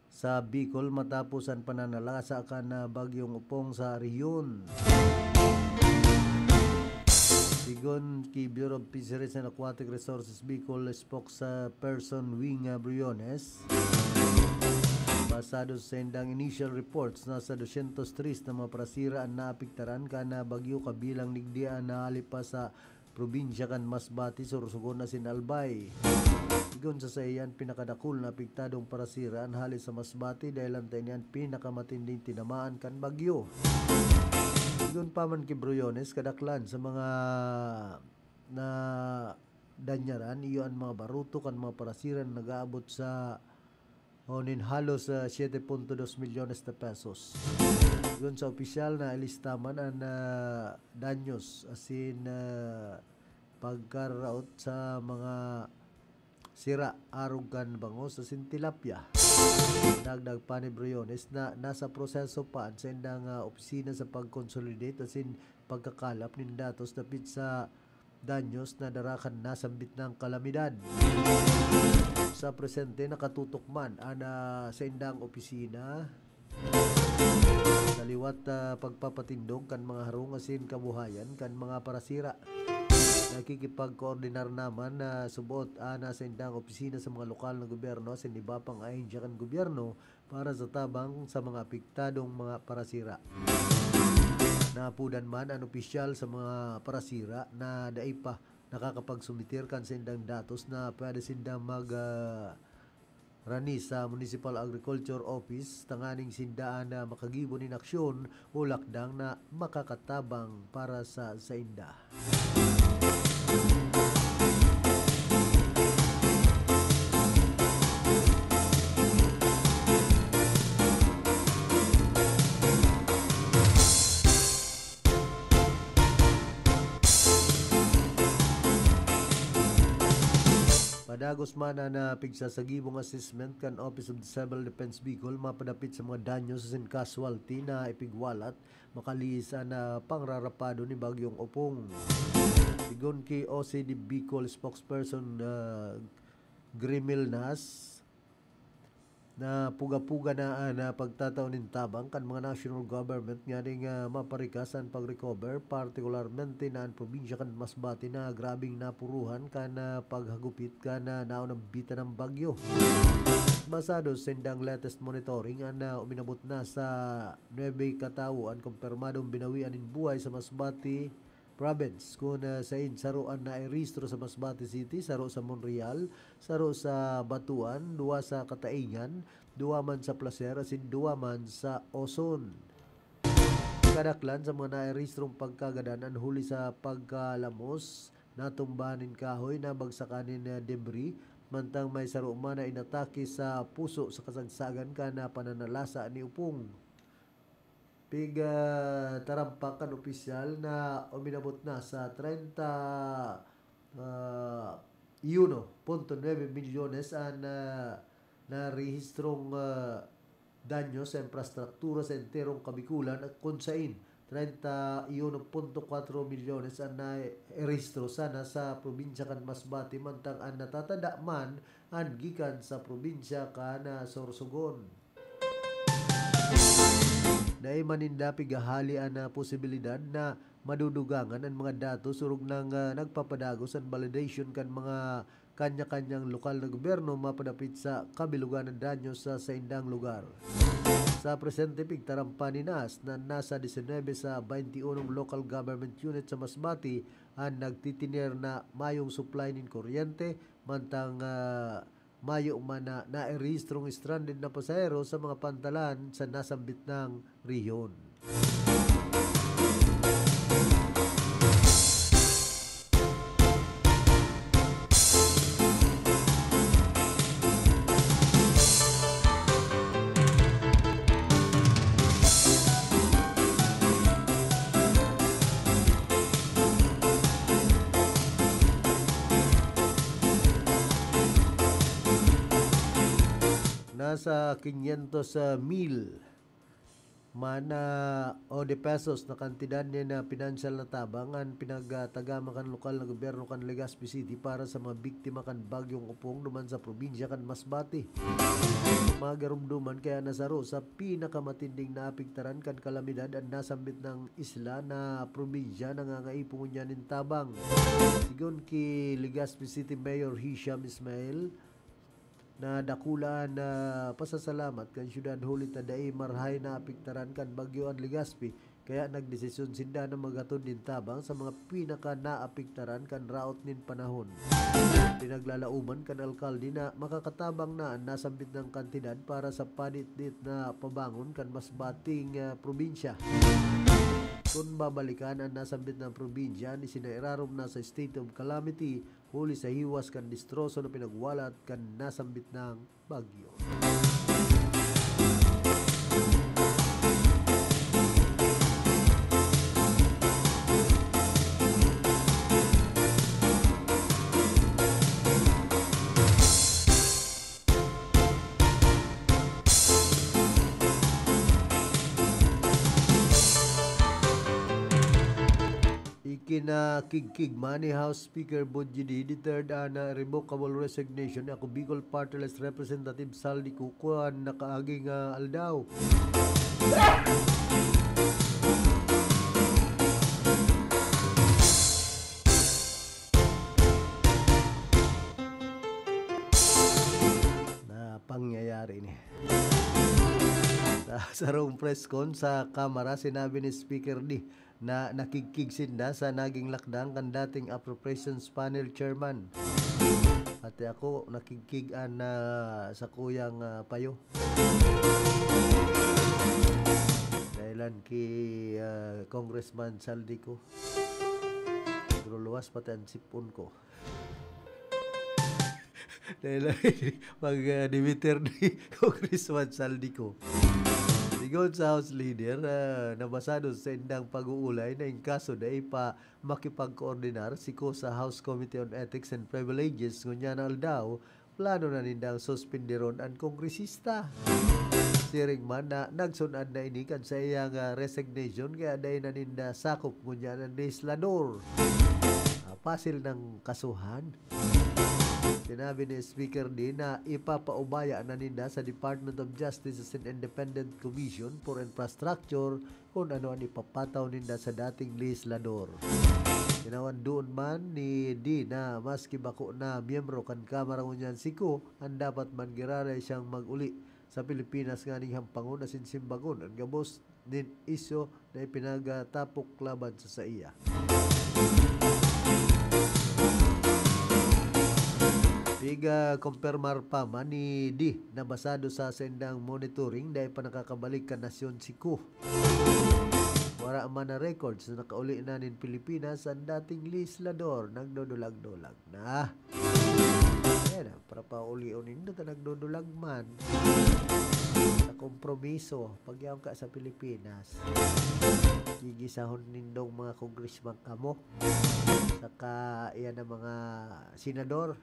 sa Bicol matapos an pananalasa kan, ah, Bagyong Opong sa rehiyon. Sigon ki Bureau of Fisheries and Aquatic Resources Bicol spokesperson Wing, ah, Briones, basado sa saindang initial reports, nasa dosyentos tres na mga parasira an naapektaran kan, ah, bagyo, kabilang digdi an nahalipas sa probinsya kan Masbate, Sorsogon asin Albay. Sigon sa saiya, an pinakadakul na apektadong parasira an hale sa Masbate, dahelan ta ini an pinakamatinding tinamaan kan bagyo. Sigon pa man ki Briones, kadaklan sa mga nadanyaran iyo an mga baruto kan mga parasira na nag-aabot sa o nin halos, ah, siete punto dos milyones de pesos. Sigon sa opisyal, nailista man an, ah, danyos asin, ah, pagkararaot sa mga sira arog kan bangos asin tilapia. Dagdag pa ni Briones na nasa proseso pa an saindang, ah, opisina sa pag-consolidate asin pagkakalap nin datos dapit sa danyos na dara kan nasambit nang kalamidad. Sa presente, nakatutok man an, ah, saindang opisina sa liwat, ah, pagpapatindog kan mga harong asin kabuhayan kan mga parasira. Nakikipagkoordinar naman na subot an, ah, saindang opisina sa mga lokal na gobyerno asin iba pang ahensya kan gobyerno para sa tabang sa mga apektadong mga parasira. Naapodan man an opisyal sa mga parasira na dai pa nakakapagsumitir kan saindang datos na pwede sindang mag, ah, rani sa Municipal Agriculture Office tanganing sinda an, ah, makagibo nin aksyon o lakdang na makakatabang para sa sainda. Padagos man an, ah, pigsasagibong assessment kan Office of the Civil Defense Bicol mapadapit sa mga danyos asin casualty na ipigwalat makalihis an, ah, pangrarapado ni Bagyong Opong. Sigon ki O C D Bicol spokesperson, ah, Grimil Nas, na puga-puga na an, ah, pagtatao nin tabang kan mga national government nganing, ah, maparikas an pag-recover, partikularmente na an probinsya kan Masbate na grabeng napuruhan kan, ah, paghagupit kan, ah, naunambitan na bagyo. Basado sa sindang latest monitoring, an, ah, uminabot na sa nuebe katawo an kumpirmadong binawian nin buhay sa Masbate Province, kun, ah, sain saro an nairehistro sa Masbate City, saro sa Monreal, saro sa Batuan, duwa sa Cataingan, duwa man sa Placer, asin duwa man sa Oson. Kadaklan sa mga nairehistrong pagkagadan an huli sa pagkalamos, natumbahan nin kahoy, nabagsakan nin, ah, debris, mantang may saro man na inatake sa puso sa kasagsagan kan, ah, pananalasa ni Opong. Pig, ah, tarampak kan opisyal na uminabot na sa treinta, ah, uno punto nuebe milyones an, ah, narehistrong, ah, danyo sa infrastruktura sa enterong Kabikulan, at kun sain treinta y uno punto kwatro milyones an nairehistro sana sa probinsya kan Masbate, mantang an natatada man an gikan sa probinsya kan, ah, Sorsogon. Dai man ninda pighahali an, ah, posibilidad na madudugangan an mga datos orog nang, ah, nagpapadagos an validation kan mga kanya-kanyang lokal na gobyerno mapadapit sa kabilugan na danyo sa saindang lugar. Sa presente, pigtarampan ni Nas na nasa disinebe sa baynti unong local government unit sa Masbate an nagtitiner na mayong supply nin kuryente, mantang, ah, mayo man na nairehistrong stranded na pasahero sa mga pantalan sa nasambit nang rehiyon. Nasa quinientos mil man, ah, o de pesos na kantidad nin, ah, pinansyal na tabang an pinagtagama kan lokal na gobyerno kan Legazpi City para sa mga biktima kan Bagyong Opong duman sa probinsya kan Masbate. Magarumduman kaya nasaro sa pinakamatinding naapektaran kan kalamidad an nasambit nang isla na probinsya, nangangaipo ngunyan nin tabang. Sigon ki Legazpi City Mayor Hisham Ismail, na dakula an, ah, pasasalamat kan syudad huli ta dai marahay naapektaran kan bagyo an Legazpi, kaya nagdesisyon sinda na maghatod nin tabang sa mga pinakanaapektaran kan raot nin panahon. Pinaglalaoman kan alkalde na makakatabang na an nasambit nang kantidad para sa paditdit na pabangon kan Masbating, ah, probinsya. Kun babalikan an nasambit na probinsya, an isinairarom na sa state of calamity huli sa hiwas kan destroso na pinagwalat kan nasambit nang bagyo. Ikinakigkig man ni House Speaker Budgie D the third an, ah, revocable resignation ni Ako Bicol Party List Representative Saldi Cucuan nakaaging, ah, aldaw. Na pangyayari ini. Sa sarong press con sa Kamara, sinabi ni Speaker D na nakigkig sinda sa naging lakdang kan dating Appropriations Panel Chairman. Ati ako, nakigkig-an na sa kuyang, ah, payo. Dahelan ki, ah, Congressman Saldi ko. Pero luwas pati ang sipon ko. Dahelan pag, ah, Dimiter ni Congressman Saldi ko. Sigon sa House Leader, ah, nabasado sa indang pag-uulay na in kaso dai pa makipagkoordinar si Kho sa House Committee on Ethics and Privileges ngunyan na aldaw, plano na nindang suspinderon an kongresista. Siring man na nagsun-ad na ini kan saiyang, ah, resignation, kaya dai na ninda sakop ngunyan an legislador. Ah, pasil nang kasuhan. Sinabi ni Speaker Dee na ipapaubaya na ninda sa Department of Justice asin Independent Commission for Infrastructure kun ano an ipapataw ninda sa dating legislador. Tinawan duon man ni Dee na maski bako na miyembro kan Kamara ngunyan si Kho, an dapat man giraray siyang mag-uli sa Pilipinas nganing hampangon asin simbagon an gabos nin isyu na ipinagtapok laban sa saiya. Piga-kumpirmar pa man ni Dee na basado sa saindang monitoring, dai pa nakakabalik kan nasyon si Kho. Wara man na records na nakauli na nin Pilipinas an dating legislador, nagdudulag-dulag na. Ayan na, para paulion nindo ta nagdudulag man. Sa kompromiso, pag yaon ka sa Pilipinas, gigisahon nindong mga congressman kamo. Saka, iyan ang mga senador.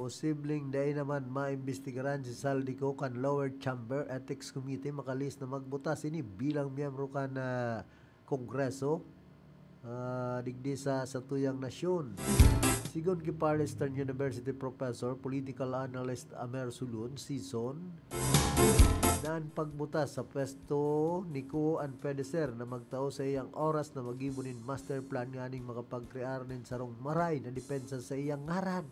Posibleng dai naman maimbestigaran si Saldi Co kan Lower Chamber Ethics Committee, makalis na magbutas ini bilang miyembro kan, ah, Kongreso, ah, digdi sa satuyang nasyon. Sigon ki Far Eastern University Professor, Political Analyst Amer Sulon, Sison, na an pagbutas sa pwesto ni Co an pwede ser na magtao sa iyang oras na maggibo nin master plan nganing makapagkrear nin sarong maray na depensa sa iyang ngaran.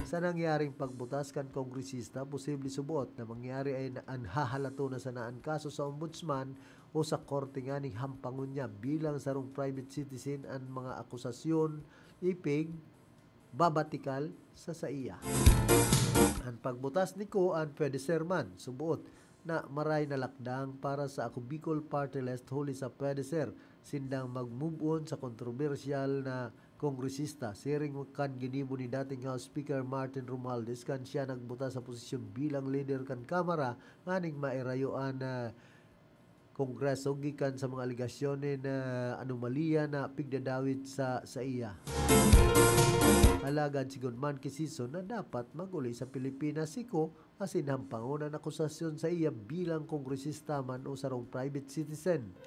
Sa nangyaring pagbutas kan kongresista, posible suboot na mangyari ay na an hahalato na sana an kaso sa ombudsman o sa korte nganing hampangon niya bilang sarong private citizen an mga akusasyon, ipig, babatikal sa saiya. An pagbutas ni Co an pwede ser man, suboot na maray na lakdang para sa Ako Bicol Party List huli sa pwede ser sindang mag-move on sa kontrobersyal na kongresista, siring kan ginibo ni dating House Speaker Martin Romualdez kan siya nagbutas sa posisyon bilang lider kan Kamara nganing mairayo an, ah, Kongreso gikan sa mga alegasyon nin, ah, anomalya na pigdadawit sa saiya. Alagad sigon man ki Sison na dapat mag-uli sa Pilipinas si Co asin hampangon an akusasyon saiya bilang kongresista man o sarong private citizen.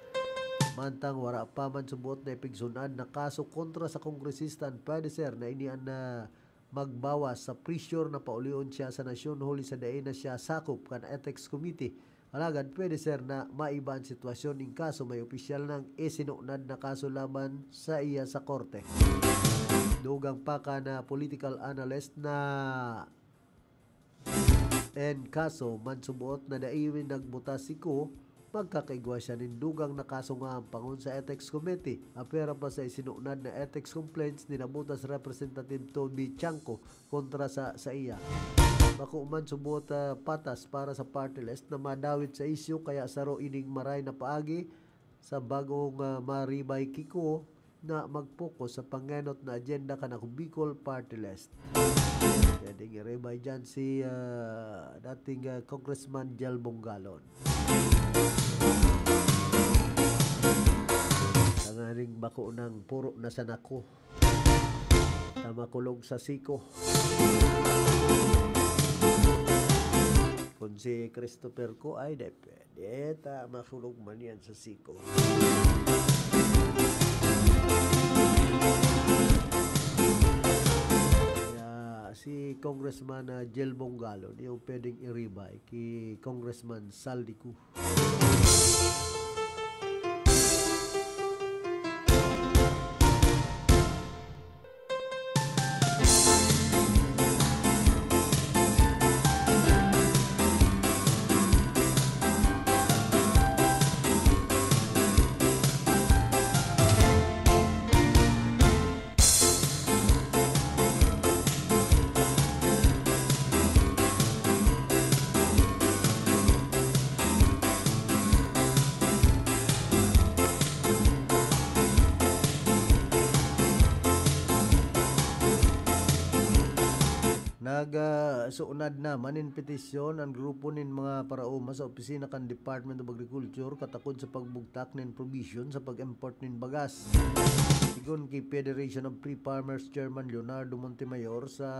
Mantang wara pa man suboot na ipigsun-ad na kaso kontra sa kongresista an pwede ser na ini an, ah, magbawas sa pressure na paulion siya sa nasyon huli sa dai na siya sakop kan Ethics Committee. Alagad pwede ser na maiba an sitwasyon in kaso may opisyal nang isinunad na kaso laban saiya sa korte. Dugang pa kan political analyst na in kaso man suboot na dai nagbutas si Co, magkakaigwa siya nin dugang na kaso nga hampangon sa Ethics Committee. Apwera pa sa isinunad na ethics complaints ni nabutas Representative Toby Tiangco kontra sa saiya. Bako man suboot, ah, patas para sa party list na madawit sa isyu, kaya saro ining maray na paagi sa bagong, ah, maribay ki Co na mag-focus sa pangenot na agenda kan Ako Bicol Party List. Pwedeng i-ribay dyan si, ah, dating, ah, Congressman Jel Bongalon. Tanganing bako nang puro na sa nako. Ta makulog sa siko. Kung si Christopher Co, ay, di pwede. Ta makulog man yan sa siko. Kaya si Congressman, ah, Jel Bongalon, yung pwedeng i-ribay ki Congressman Saldi Co. Nagsunad naman nin petisyon an grupo nin mga paraoma sa opisina kan Department of Agriculture katakod sa pagbugtak nin provision sa pag-import nin bagas. Sigon ki Federation of Free Farmers Chairman Leonardo Montemayor, sa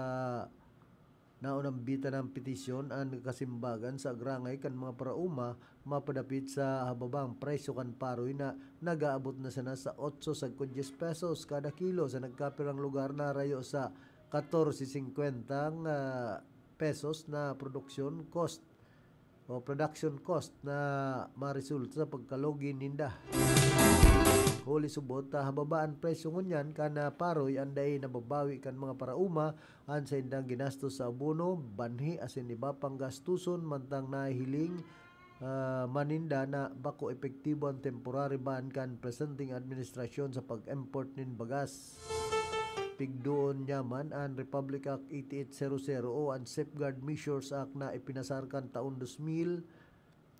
naunambitan na petisyon an kasimbagan sa agrangay kan mga paraoma mapadapit sa hababang presyo kan paroy na nag-aabot na sana sa otso sagkod dyes pesos kada kilo, sa nagkapirang lugar na rayo sa katorse singkwenta, ah, pesos na production cost o production cost na maresulta sa pagkalugi ninda. Huli subot, ah, hababa an presyo ngunyan kan, ah, paroy an dai nababawi kan mga paraoma an saindang ginastos sa abono, banhi asin iba pang gastoson mantang nahihiling, ah, man ninda na bako epektibo an temporary ban kan presenteng administrasyon sa pag-import nin bagas. Pigdoon niya man an Republic Act eighty-eight zero zero o an Safeguard Measures Act na ipinasar kan taon dos mil,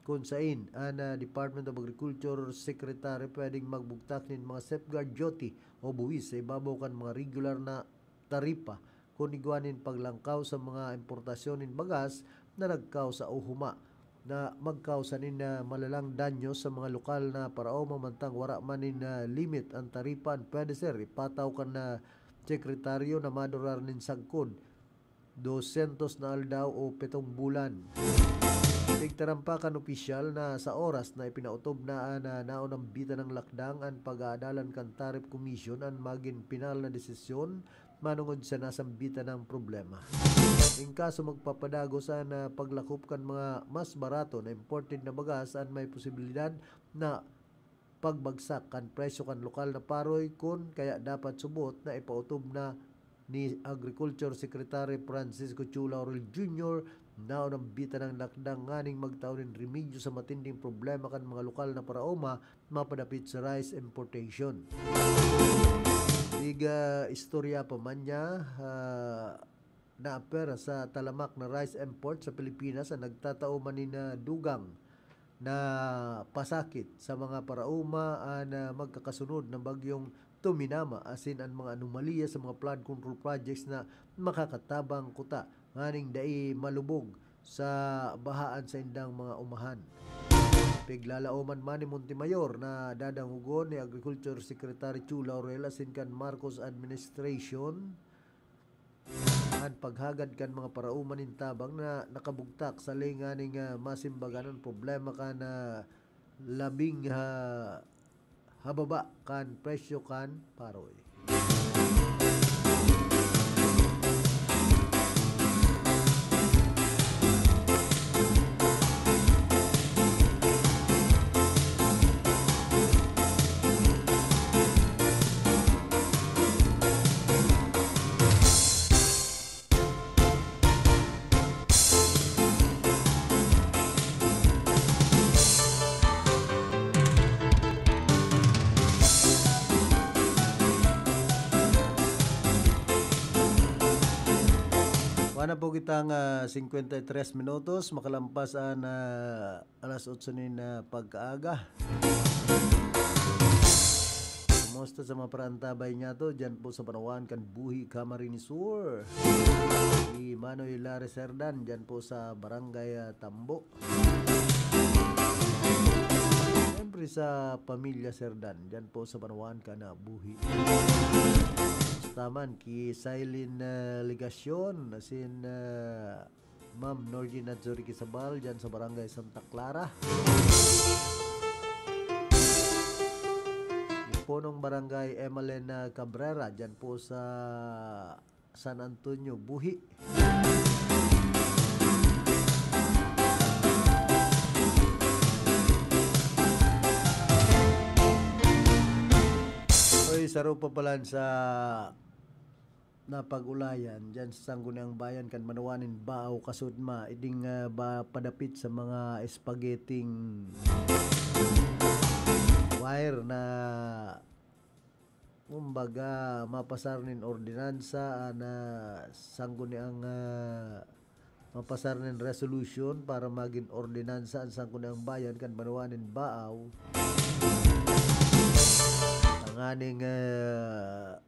kun sain an, ah, Department of Agriculture Secretary pwedeng magbugtak nin mga safeguard duty o buwis sa ibabaw kan mga regular na taripa kun igwa nin paglangkaw sa mga importasyon nin bagas na nagkausa o huma na magkausa nin, ah, malalang danyo sa mga lokal na paraoma mantang wara man nin, ah, limit an taripa. An pwede, sir, ipataw kan, ah, sekretaryo na madurar nin sagkod, dosyentos na aldaw o pitong bulan. Pigtarampa kan opisyal na sa oras na ipinautob na an, ah, naunambitan na lakdang an pag-aadalan kan Tariff Commission an magin pinal na desisyon manongod sa nasambitan na problema. In kaso magpapadagos an, ah, paglakop kan mga mas barato na imported na bagas, an may posibilidad na pagbagsak kan presyo kan lokal na paroy, kun kaya dapat subot na ipautob na ni Agriculture Secretary Francisco Chu Laurel Junior na unambitan na lakdang nganing magtao nin remedyo sa matinding problema kan mga lokal na paraoma mapadapit sa rice importation. Iga istorya pa man niya, ah, naapera sa talamak na rice import sa Pilipinas an nagtatao man nin, ah, dugang na pasakit sa mga paraoma an, ah, magkakasunod na bagyong Tuminama asin an mga anomalya sa mga flood control projects na makakatabang kuta nganing dai malubog sa baha an saindang mga umahan. Piglalaoman man ni Montemayor na dadangogon ni Agriculture Secretary Chu Laurel asin kan Marcos administration an paghagad kan mga paraoma nin tabang na nakabugtak sa linga ning, ah, masimbagan an problema kan, ah, labing ha-, hababa kan presyo kan paroy. Wala po kitang, ah, singkwenta y tres minutos, makalampas an, ah, alas otso nin, ah, pagkaaga. Kumusta sa mga parantabay niya to? Diyan po sa Panawan kan Buhi, Camarines Sur. Si Manoy Larry Serdan, diyan po sa Barangay, ah, Tambo. Siyempre sa pamilya Serdan, diyan po sa Panawan kan, ah, Buhi. Kumusta man ki Silene, ah, Legacion, asin, ah, Ma'am Norgina Zuriquizabal, dyan sa Barangay Santa Clara. Punong Barangay Emalena Cabrera, dyan po sa San Antonio, Buhi. Oy, saro pa palan sa napag-ulayan diyan sa Sangguniang Bayan kan Manawan nin Baaw, Kasudma, iding, ah, ba, padapit sa mga spaghetti wire na, kumbaga, mapasar nin ordinansa, ah, na Sangguniang, ah, mapasar nin resolution para magin ordinansa an Sangguniang Bayan kan Manawan nin Baaw. Tanganing, ah,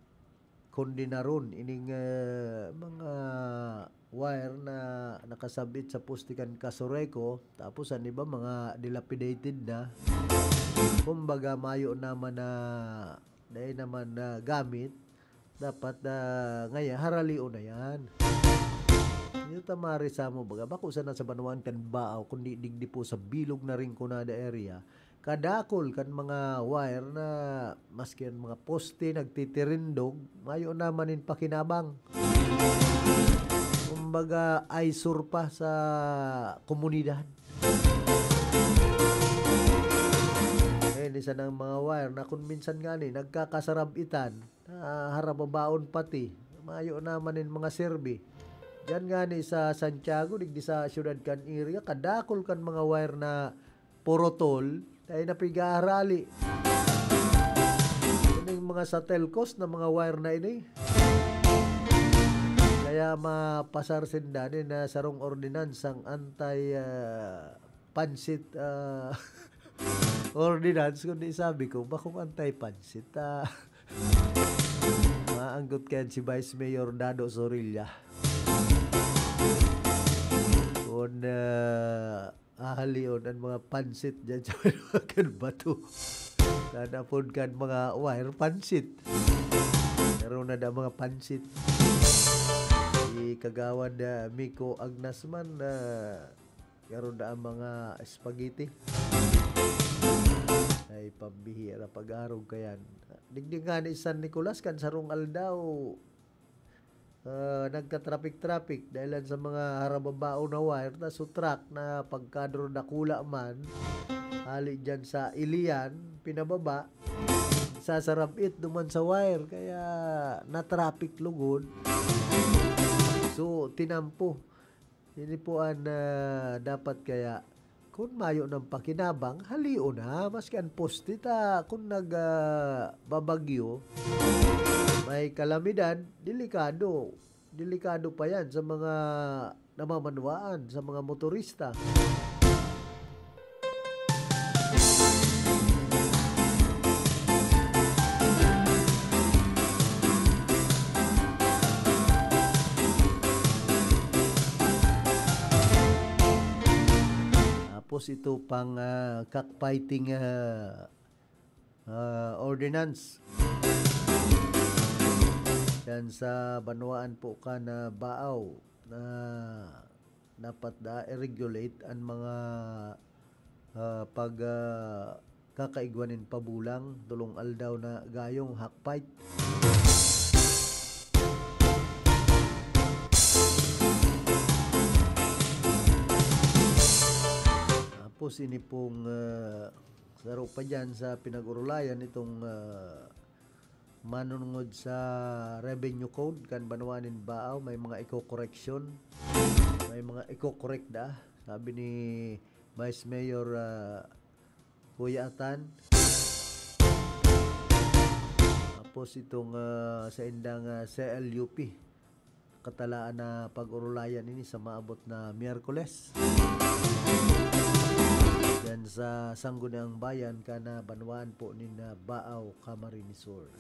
kondenaron ining, eh, mga wire na nakasabit sa poste kan Casureco, tapos an iba mga dilapidated na. Kumbaga, mayo naman na, dai naman na gamit, dapat, ah, ngaya, haralion na yan. Dito tamari sa mo, baga, bako sana sa banwaan kan Baaw, kundi digdi po sa bilog na Rinconada area, kadakol kan mga wire na maski an mga poste nagtitirindog, mayo naman nin pakinabang. Kumbaga, eyesore pa sa komunidad. Eh, ni sanang mga wire na kung minsan nga ni, nagkakasarab-itan, ah, harababaon pati. Mayo naman nin mga serbi. Diyan nga ni sa Santiago, digdi sa syudad kan area, kadakol kan mga wire na purutol, dai na pigaarali. Ining mga Satelcos na mga wire na ini. Kaya mapasar sinda ni na sarong ordinansang anti, ah, pansit, ah, ordinance, kundi sabi ko, bakong anti-pansit, ah, maanggot kayan si Vice Mayor Dado Sorilla. Kun, ah, ahalion an mga pansit dyan sa Bato. Nanapod kan mga wire pansit. Pero na da mga pansit. Si Kagawad, ah, Miko Agnas man, ah, garo na ang mga spaghetti. Ay, pambihira, pag-arog kayan. Digdi nga ni San Nicolas, kan sarong aldaw, ah, nagka-traffic-traffic dahil sa mga harababaon na wire, ta so truck na pagkadro dakula man, hali dyan sa Ilian, pinababa, sasarab-it duman sa wire, kaya na-traffic lugod. So, tinampo. Ini po an, ah, dapat kaya, kun mayo nang pakinabang, halio na, maski an poste ta, kun nag, ah, babagyo, may kalamidad, delikado. Delikado pa yan sa mga namamanwaan, sa mga motorista. Tapos ito pang, ah, cockfighting, ah, ah, ordinance. Yan sa banwaan po kan Baaw na dapat da i-regulate an mga, ah, pag, ah, kakaigwa nin pabulang, tolong aldaw na gayong hakpait. Tapos ini pong, ah, saro pa dyan sa pinag-urulayan itong, ah, manunungod sa Revenue Code kan banwa nin Baaw, may mga iko-correction, may mga iko-correct da, sabi ni Vice Mayor, ah, Kuya Atan. Tapos itong, ah, sa indang, ah, C L U P, katalaan na pag-urulayan ini sa maabot na Miyerkules. Yan sa Sangguniang Bayan kan banwaan po nin, ah, Baaw, Camarines Sur.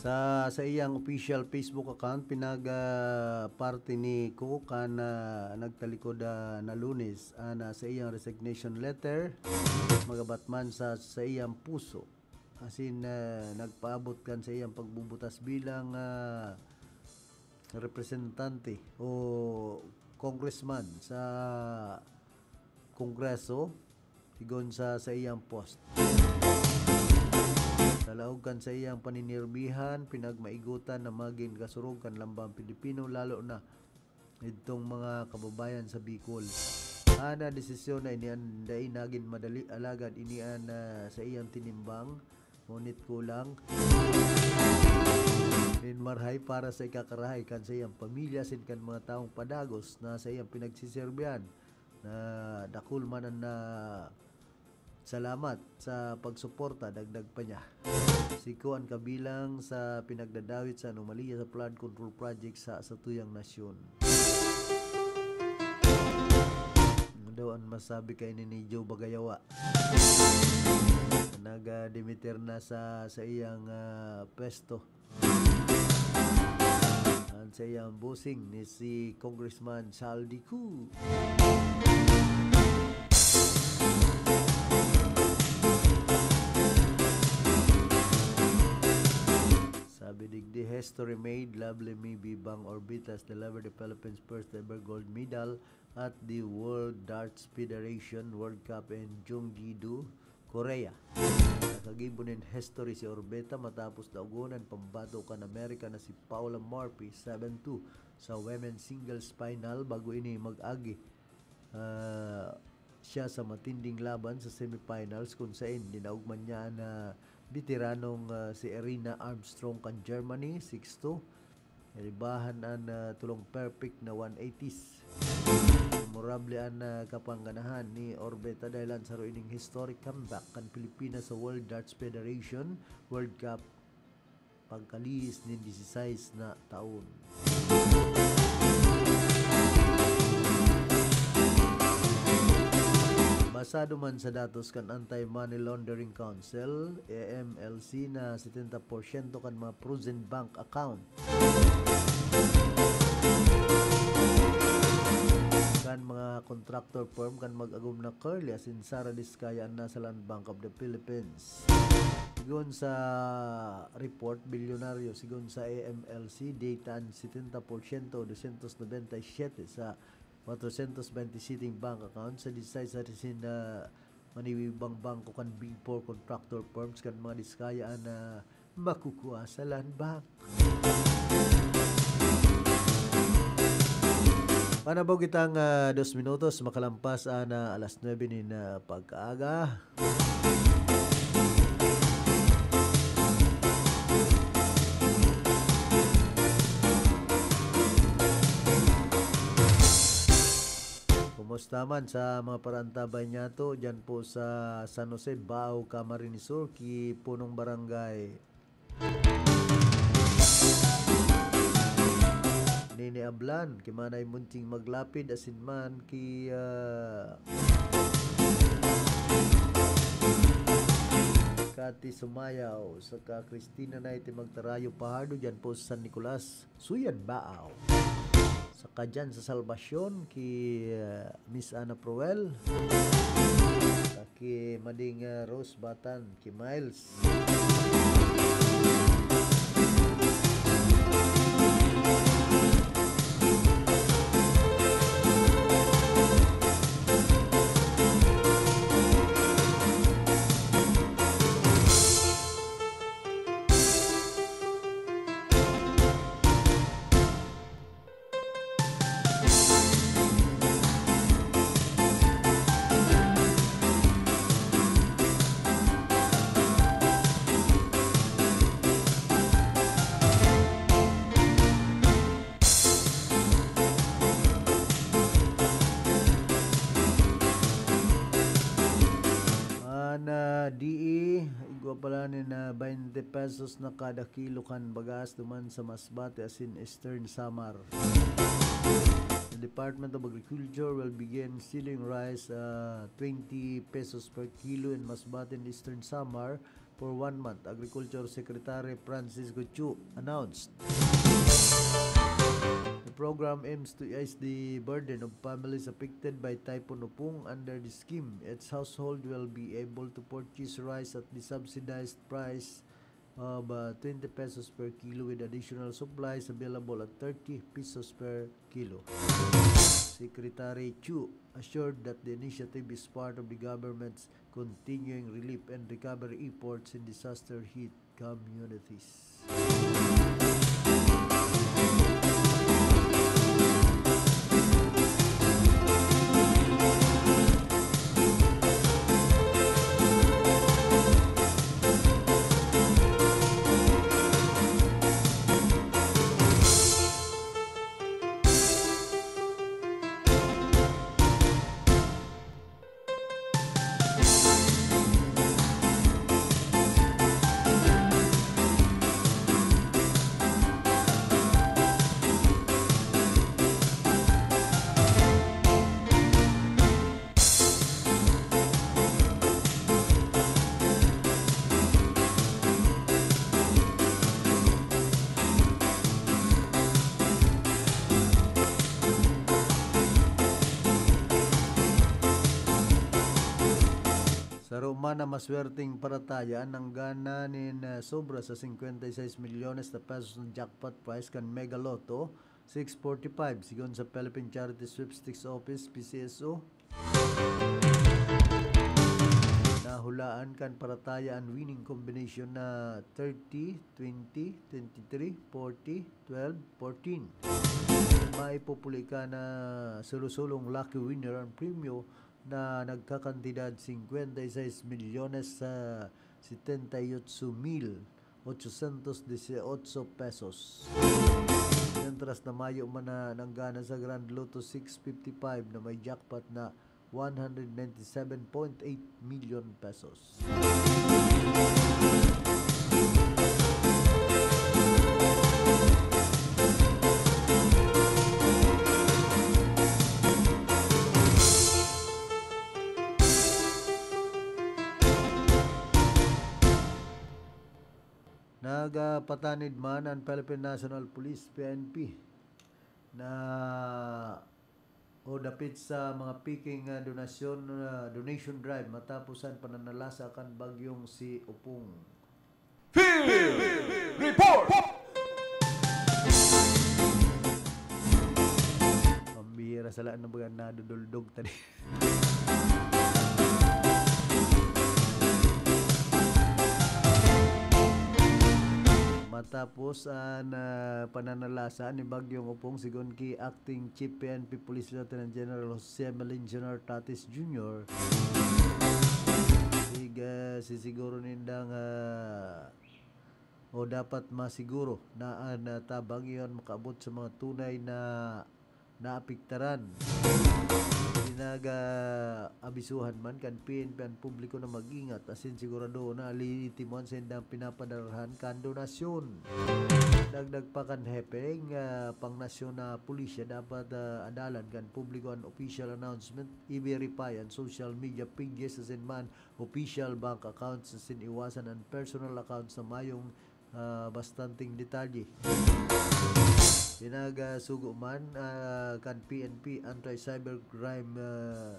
Sa, sa iyang official Facebook account, pinag, ah, parte ni Cook an, ah, nagtalikod, ah, na Lunes, an, ah, sa iyang resignation letter, magabat man sa, sa iyang puso. Asin, ah, nagpaabot kan sa iyang pagbubutas bilang, ah, representante o congressman sa Kongreso, sigon sa saiyang post. Sa laog kan saiyang paninirbihan, pinagmaigutan na magin kasurog kan lambang Pilipino, lalo na idtong mga kababayan sa Bicol. Ana desisyon na ini an dai nagin madali, alagad ini an, ah, saiyang tinimbang, ngunit kulang nin marhay para sa ikakarahay kan saiyang pamilya asin kan mga tawong padagos na saiyang pinagsiserbihan, na dakul man an, ah, salamat sa pagsuporta, dagdag pa niya. Siko an kabilang sa pinagdadawit sa anomalya sa flood control project sa satuyang nasyon. Ano daw an masabi kaini ni Joe Bagayawa? Nag-, ah, dimitir na sa, sa iyang, ah, pwesto. An saiyang bossing ni si Congressman Saldi Cu. Sabi digdi, "History made, lovely me, Bebang Orbita has delivered the Philippines' first ever gold medal at the World Darts Federation World Cup in Gyeonggi-do, Korea." Nakagibo nin history si Orbeta matapos daogon an pambato kan Amerika na si Paula Murphy seven two sa women's singles final. Bago ini mag-agi, ah, siya sa matinding laban sa semifinals, kun sain dinaog man niya an, ah, beteranong, ah, si Irina Armstrong kan Germany, six two. Naribahan an, ah, tulong perfect na one eighties. Memorable an, ah, kapangganahan ni Orbeta dahelan saro ining historic comeback kan Pilipinas sa World Darts Federation World Cup pagkalihis nin disisais na taon. Basado man sa datos kan Anti-Money Laundering Council, A M L C, na setenta porsyento kan mga frozen bank account kan mga contractor firm kan Mag-agom na Curly asin Sara Discaya an nasa Land Bank of the Philippines. Sigon sa report, bilyonaryo, sigon sa A M L C data, an setenta porsyento, dosyentos nobenta y siyete sa kwatrosyentos bente y siyete bank account sa disisais sa resin na maniwibang bangko kan Big Four contractor firms kan mga Discaya an, ah, makukua sa Land Bank. Panabog kitang, ah, dos minutos makalampas an, ah, alas nuebe nin, ah, pagkaaga. Kumusta man sa mga paraantabay niyato diyan po sa San Jose, Baao, Camarines Sur, ki Punong Barangay Nini Ablan, ki Manay Munting Maglapid, asin man ki, ah, Cathy Sumayaw, saka Christina Naite Magtarayo Pahardo, diyan po sa San Nicolas. Suyan Baaw. Saka dyan sa Salvacion, ki, ah, Miss Ana Proel. Saka ki Mading, ah, Rose Batan, ki Miles. An, ah, D E, igwa pala nin, ah, baynte pesos na kada kilo kan bagas duman sa Masbate asin Eastern Samar. The Department of Agriculture will begin selling rice, ah, twenty pesos per kilo in Masbate and Eastern Samar for one month, Agriculture Secretary Francisco Chu announced. The program aims to ease the burden of families affected by Typhoon Opung. Under the scheme, each household will be able to purchase rice at the subsidized price of, uh, twenty pesos per kilo, with additional supplies available at thirty pesos per kilo. Secretary Chu assured that the initiative is part of the government's continuing relief and recovery efforts in disaster hit communities. Mana maswerteng parataya an nanggana nin, ah, sobra sa singkwenta y seis milyones na pesos na jackpot prize kan Mega Lotto six forty-five, sigon sa Philippine Charity Sweepstakes Office, P C S O. Nahulaan kan parataya an winning combination na thirty, twenty, twenty-three, forty, twelve, fourteen. Maipupuli ka na sulo-sulong lucky winner an premyo na nagkakantidad singkwenta y seis milyones sa setenta y ocho mil ochocientos dieciocho pesos. Mientras na mayo man na nanggana sa Grand Lotto six fifty-five na may jackpot na one hundred ninety-seven point eight million pesos. Nagpatanid man an Philippine National Police, P N P, na o dapit sa mga peking, ah, donasyon, ah, donation drive matapos an pananalasa kan bagyong si Opong. Field Report! Pambihira sa laan na baga naduduldog tadi. Matapos an, ah, pananalasa ni Bagyong Opong, sigon ki Acting Chief P N P Police Lieutenant General Jose Melin Junior Tatis Junior, siga-, sisiguro nindang, ah, o dapat masiguro na an, ah, tabang iyon makaabot sa mga tunay na naapektaran. Pinag-aabisuhan man kan P N P an publiko na mag-ingat asin sigurado na lehitimon sa indang pinapadarahan kan donasyon. Dagdag pa kan hepe, ah, pangnasyon na pulisya, dapat, ah, adalan kan publiko an official announcement, i-verify an social media pages asin man official bank accounts asin iwasan an personal accounts na mayong, ah, bastanteng detalye. Pinagsugo man, ah, kan P N P Anti-Cybercrime, ah,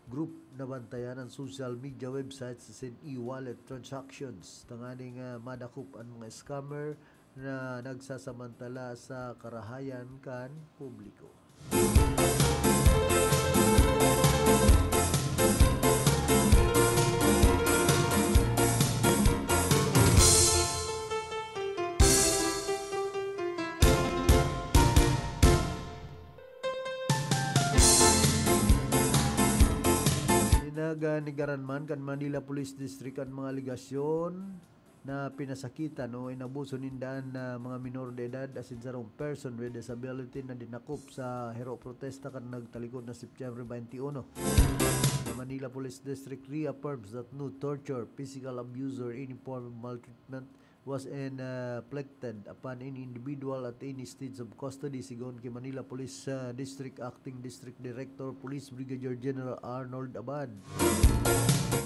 Group na bantayan an social media websites asin e-wallet transactions tanganing, ah, madakop an mga scammer na nagsasamantala sa karahayan kan publiko. Pinaganigaran man kan Manila Police District an mga alegasyon na pinasakitan o inabuso ninda an, ah, mga minor de edad asin sarong person with disability na dinakop sa Hero Protesta kan nagtalikod na Setyembre twenty-one. The Manila Police District reaffirms that no torture, physical abuse, or any form of maltreatment was inflicted upon any individual at any stage of custody, sigon ki Manila Police, ah, District Acting District Director Police Brigadier General Arnold Abad.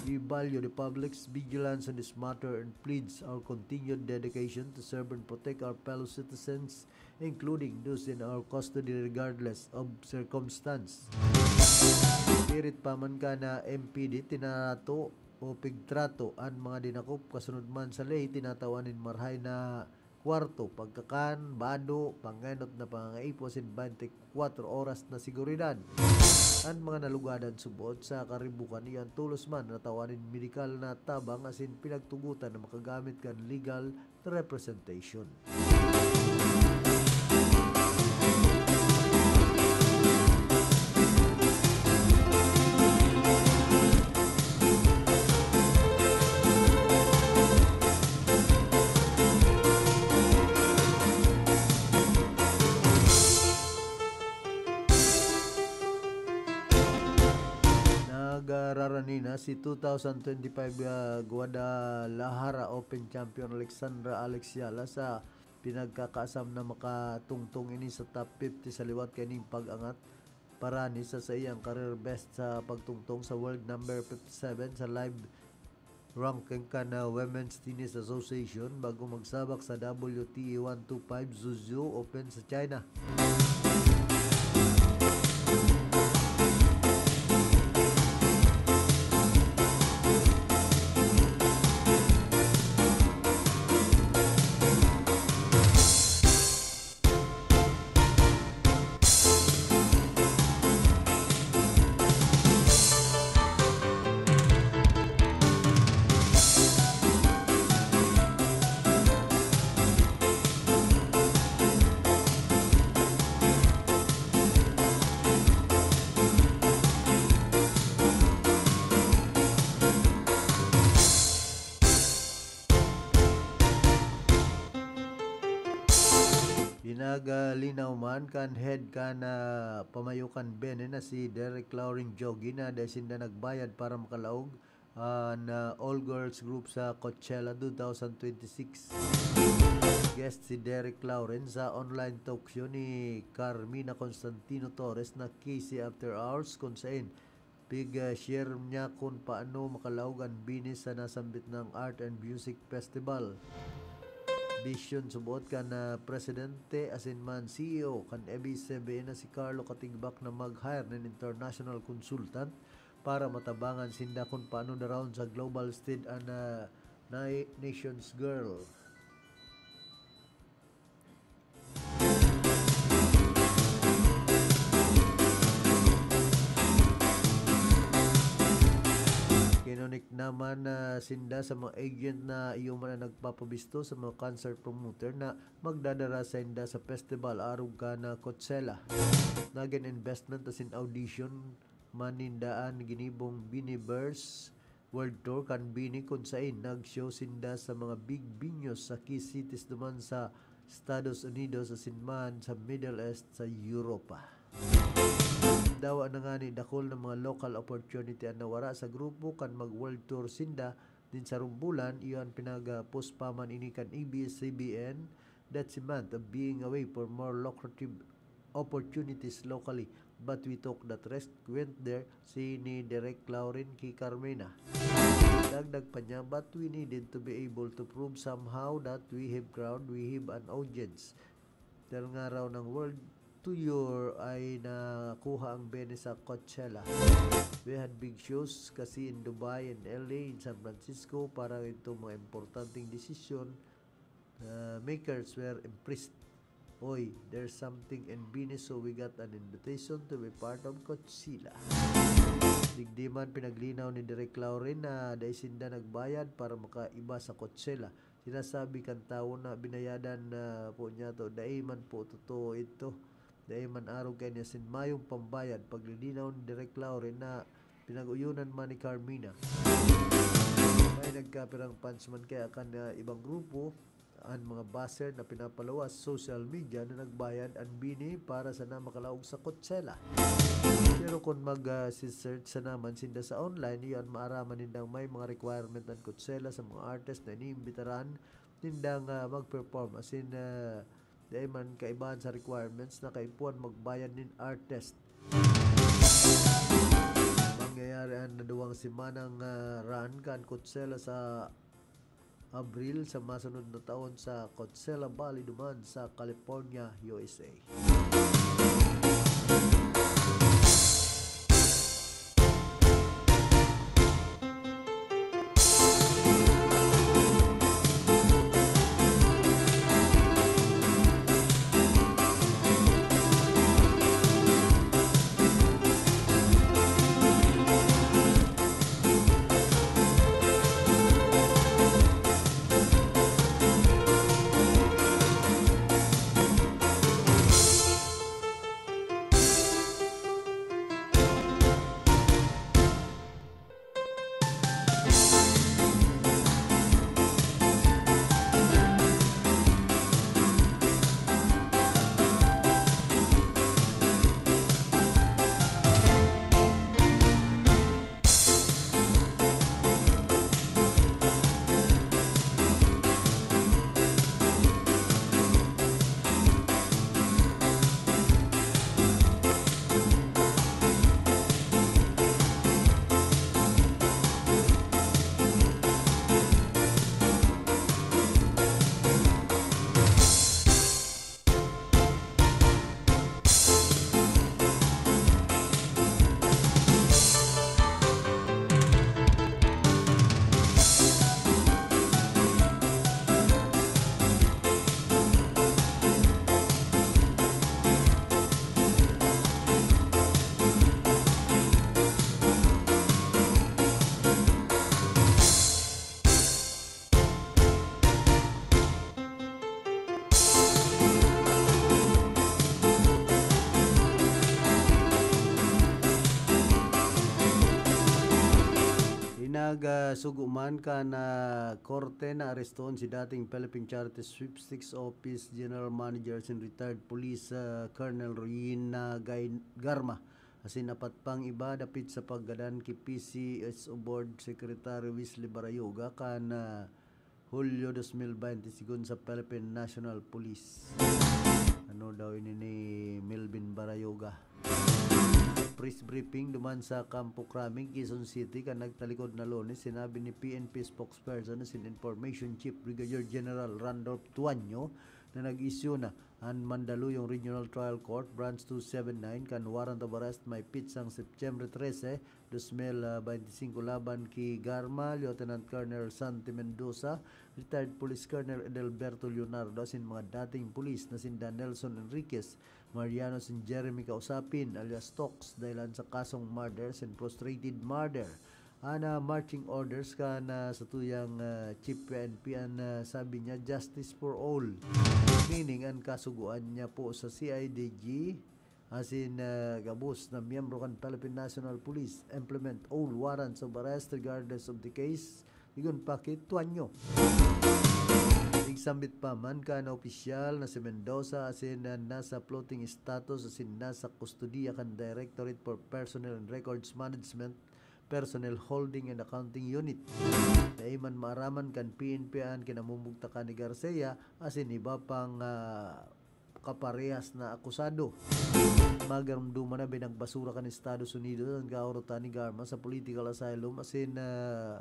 We value the public's vigilance on this matter and pleads our continued dedication to serve and protect our fellow citizens, including those in our custody, regardless of circumstance. Spirit pa man ka na M P D, tinato o pigtrato an mga dinakop, kasunod man sa ley, tinatawan nin marahay na kwarto, pagkakan, bado, pangenot na pangangaipo asin twenty-four oras na seguridad. An mga nalugadan subot sa karibukan, iyo an tolos man na tawan nin medikal na tabang asin pinagtugotan na makagamit kan legal representation. Nagararani na si two thousand twenty-five, ah, Guadalajara Open champion Alexandra Alex Yala sa pinagkakaasam na makatungtong ini sa top fifty sa liwat kaining pag-angat parani sa saiyang career best sa pagtungtong sa world number fifty-seven sa live ranking kan, ah, Women's Tennis Association bago magsabak sa W T A one two five Suzhou Open sa China. Nagalinaw man kan head kan, ah, pamayokan Bini na si Derek Lauren Jogi na dai sinda nagbayad para makalaog an, ah, all-girls group sa Coachella two thousand twenty-six. Guest si Derek Lauren sa online talk show ni Carmina Constantino Torres na K C After Hours, kun sain pig-share niya kun paano makalaog an Bini sa nasambit na Art and Music Festival. Vision, suboot kan, ah, presidente asin man C E O kan A B S C B N na si Carlo Katigbak na mag-hire nin international consultant para matabangan sinda kun paano daraon sa global stage an, ah, na-, Nations Girl. Kinunik naman na sinda sa mga agent na iyo man ang nagpapabisto sa mga concert promoter na magdadara sainda sa festival arog kan Coachella. Nagin investment asin audition man ninda an ginibong Biniverse World Tour kan Bini, kun sain nag-show sinda sa mga big venues sa key cities duman sa Estados Unidos asin man sa Middle East, sa Europa. Dawa na ngani dakul na mga local opportunity an nawara sa grupo kan mag-world tour sinda nin sarong bulan. Iyo an pinag-post pa man ini kan A B S C B N, that cement of being away for more lucrative opportunities locally, but we took that risk, went there, si ni Derek Lauren ki Carmina. Dagdag pa niya, but we needed to be able to prove somehow that we have crowd, we have an audience. Dahil nga raw ng world tour ay nakuha ang Bini sa Coachella. We had big shows kasi in Dubai, in L A, in San Francisco, para itong mga importanteng desisyon, uh, makers were impressed. Oy, there's something in Bini, so we got an invitation to be part of Coachella. Digdi man, pinaglinaw ni Derek Lauren na dai sinda nagbayad para makaiba sa Coachella. Sinasabi kan tawo na binayadan na po niya to. Dai man po totoo ito. Dai man arog kaini asin mayong pambayad. Paglilinaw ni Derek Lauren na pinag-uyonan man ni Carmina. May nagkapirang fans man kaya kan, ah, ibang grupo, an mga basher na pinapaluwas sa social media na nagbayad an Bini para sana makalaog sa Coachella. Pero kun mag, ah, si-search sana man sinda sa online, iyan maaraman nindang may mga requirement an Coachella sa mga artist na iniimbitaran nindang, ah, mag-perform. Asin, ah, dai man kaibahan sa requirements na kaipuhan magbayad nin artist. Mangyayari an naduwang semanang, ah, run kan Coachella sa Abril sa masunod na taon sa Coachella Valley duman sa California, U S A. Nagsugo man kan korte na arestoon si dating Philippine Charity Sweepstakes Office General Manager sin retired Police ah, Colonel Ruina Gay- Garma asin apat pang iba dapit sa paggadan ki P C S O Board Secretary Wesley Barayoga kan ah, Hulyo dos mil baynte, sigon sa Philippine National Police. Ano daw ini ni Melvin Barayoga? Press briefing duman sa Kampo Kramig, Quezon City, kan nagtalikod na Lunes, sinabi ni P N P spokesperson na sin Information Chief Brigadier General Randolph Tuanyo na nag-isyu na an Mandaluyong Regional Trial Court Branch two seven nine kan warrant of arrest may pitsang September trese, dos mil baynte singko laban ki Garma, Lieutenant Colonel Santi Mendoza, retired Police Colonel Edelberto Leonardo asin mga dating pulis na sinda Nelson Enriquez, Mariano sin Jeremy Kausapin alias Tox, dahelan sa kasong murder sin frustrated murder. An ah, marching orders kan ah, satuyang ah, Chief P N P an ah, sabi niya, "Justice for all." Meaning, an kasugoan niya po sa C I D G, asin ah, gabos na miyembro kan Philippine National Police, implement all warrants of arrest regardless of the case, sigon pa ki Tuanyo. Igsambit pa man kan opisyal na si Mendoza asin ah, nasa floating status asin nasa kustodiya kan Directorate for Personnel and Records Management, Personnel Holding and Accounting Unit. Dai man maaraman kan P N P an kinamumugtakan ni Garcia asin iba pang ah, kaparehas na akusado. Magarumduman na binagbasura kan Estados Unidos an kaorotan ni Garma sa political asylum asin ah,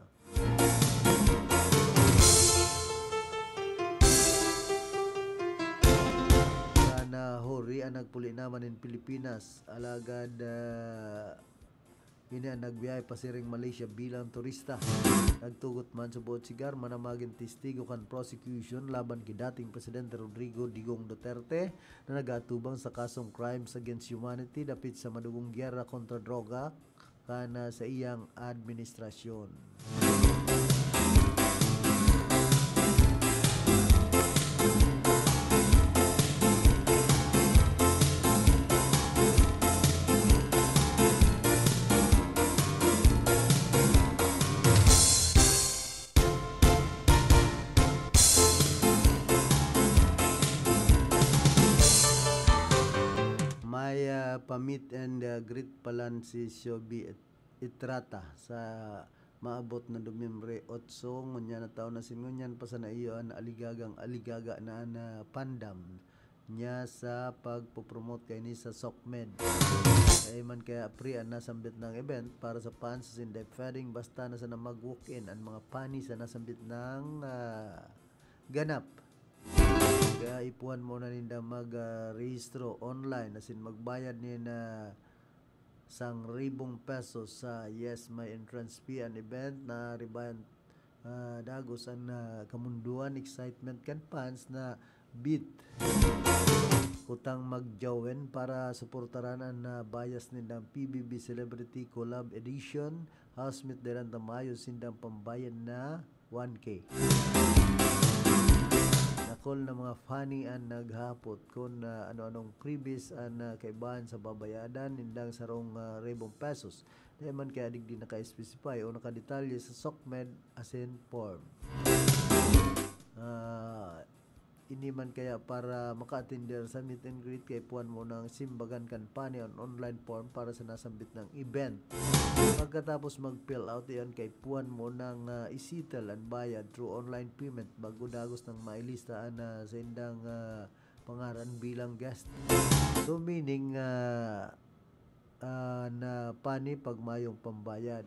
na huri an nagpuli naman nin Pilipinas, alagad ah, ini an nagbiyahe pasiring Malaysia bilang turista. Nagtugot man sa buot si Garma na magin testigo kan prosecution laban ki dating Presidente Rodrigo Digong Duterte na nag-aatubang sa kasong crimes against humanity dapit sa madugong gyera kontra droga kan ah, sa iyang administrasyon. May ah, pa-meet and ah, greet palan si Siobi Estrada sa maabot na Nobyembre otso, ngunyan na taon na sin ngunyan pa sana iyo an aligagang aligaga na an ah, pandam niya sa pagpopromote kaini sa SOCMED. Dai man kaya free an nasambit nang event para sa fans asin dai pwedeng basta na sana mag-walk-in an mga fani sa nasambit nang ah, ganap. Kaya ipuhan muna ninda mag ah, rehistro online asin magbayad nin ah, sang ribong pesos sa Yes May Entrance Fee an event na ribayan ah, dagos an ah, kamundoan, excitement kan fans na beat kutang magjawen para suportaran an ah, bias nindang P B B Celebrity Collab Edition. Housemate Delanta Mayo sindang pambayad na one K. Dakul na mga fani an naghapot kun ah, ano-anong freebies an ah, kaibahan sa babayadan nindang sarong ah, ribong pesos. Dai man kaya digdi naka-specify o nakadetalye sa SOCMED asin form. Ah, ini man kaya para maka-atender sa meet and greet, kaipuhan mo nang simbagan kan fani an online form para sa nasambit nang event. Pagkatapos mag-fill out iyan, kaipuhan mo nang ah, isettle an bayad through online payment bago dagos nang mailista an ah, saindang ah, pangaran bilang guest. So meaning ah, ah, na fani pag mayong pambayad.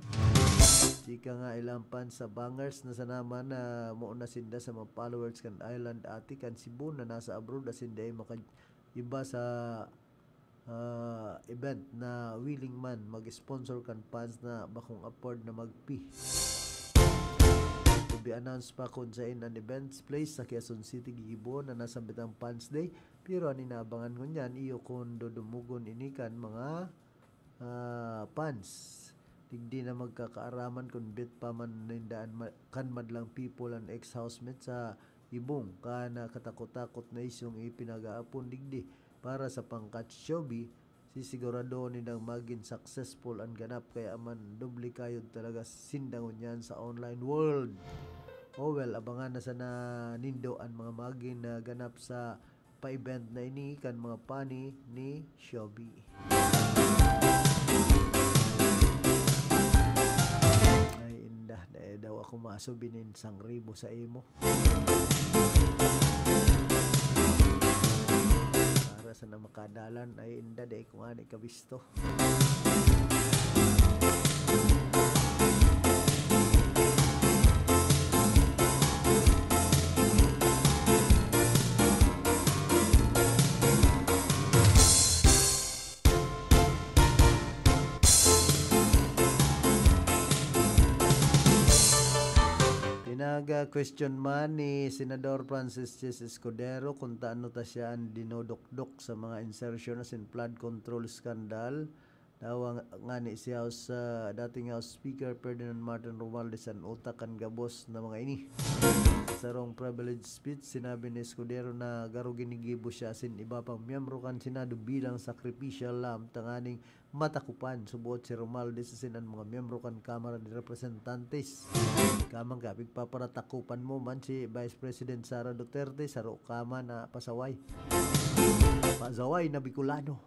Chika nga ilang fans sa bangers na sana man na muo na sinda sa mga followers kan Island Ate kan Cebu na nasa abroad asin dai maka-iba sa ah, event na willing man mag-sponsor kan fans na bakong afford na mag-pay. To be announced pa kun sain an event place sa Quezon City gigibohon na nasambit ang Fans Day, pero an inaabangan ngunyan iyo kun dodumugon ini kan mga ah, fans. Digdi na magkakaaraman kun bet pa man ninda an ma- kan madlang people an ex-housemate sa Ibong, kan ah, katakot-takot na isyong ipinag-aapon digdi para sa pangkat Siobi, sisigurado nindang magin successful an ganap, kaya man doble kayod talaga sinda ngunyan sa online world. Oh well, abangan na sana nindo an mga magin na ganap sa pa-event na ini kan mga funny ni Shelby. Ay, inda, dai daw ako masubi nin sangribo sa imo. Para sa na makadalan, ay inda, dai ko ngani kabisto. Pinag-question man ni Senador Francis Chis Escudero kung taano ta siya an dinodokdok sa mga insertion asin flood control scandal. Dawa ngani si House, ah, dating House Speaker Ferdinand Martin Romualdez an utak kan gabos na mga ini. Sa sarong privilege speech, sinabi ni Escudero na garo ginigibo siya asin iba pang miyembro kan Senado bilang sacrificial lamb tanganing matakupan. Suboot si Romualdez asin an mga miyembro kan Kamara de Representantes. Ika man ka, pigpaparatakupan mo man si Vice President Sara Duterte, saro ka man na pasaway. Pasaway na Bicolano.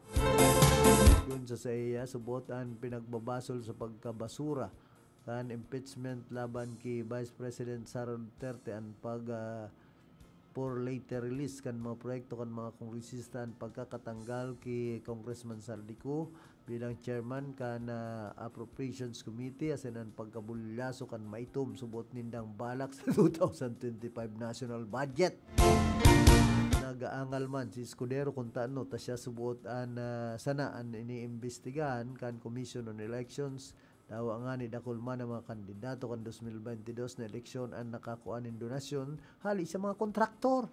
Kun sa saiya, suboot an pinagbabasol sa pagkabasura kan impeachment laban ki Vice President Sara Duterte an pag, ah, for later release kan mga proyekto kan mga kongresista, an pagkakatanggal ki Congressman Zaldy Co bilang chairman kan, ah, Appropriations Committee asin an pagkabulyaso kan maitom suboot nindang balak sa two thousand twenty-five national budget. Nag-aangal man si Escudero kun tano ta siya suboot an, ah, sana an iniimbestigahan kan Commission on Elections. Dawa ngani dakul man an mga kandidato kan dos mil bente dos na eleksyon an nakakua nin donasyon hali sa mga kontraktor.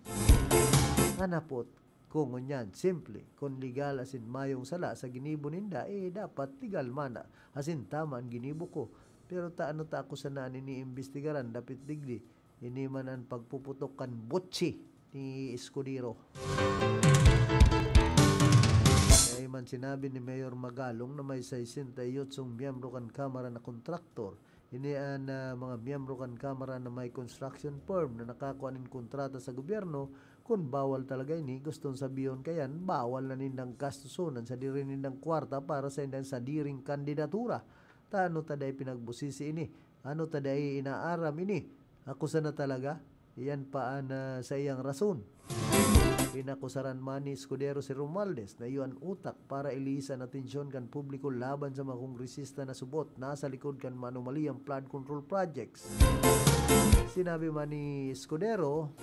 An hapot, kun ngunyan, simple, kun legal asin mayong sala sa ginibo ninda, eh, dapat legal man na asin tama an ginibo ko. Pero ta ano ta ako sana an iniimbestigaran dapit digdi? Ini man an pagpuputok kan butsi ni Escudero. Kaya man sinabi ni Mayor Magalong na may sesenta y ocho miyembro kan Kamara na kontraktor. Ini an, ah, mga miyembro kan Kamara na may construction firm na nakakua nin kontrata sa gobyerno. Kun bawal talaga ini, gustong sabihon kayan, bawal na nindang gastuson an sadiri nindang kwarta para sa indang sadiring kandidatura. Ta ano ta dai pinagbusisi ini? Ano ta dai inaaram ini? Ako sana talaga, iyan pa an, ah, saiyang rason. Inakusaran man ni Escudero si Romualdez na iyo an utak para ilihis an atensyon kan publiko laban sa mga kongresista na subot nasa likod kan maanomaliyang flood control projects. Sinabi man ni Escudero,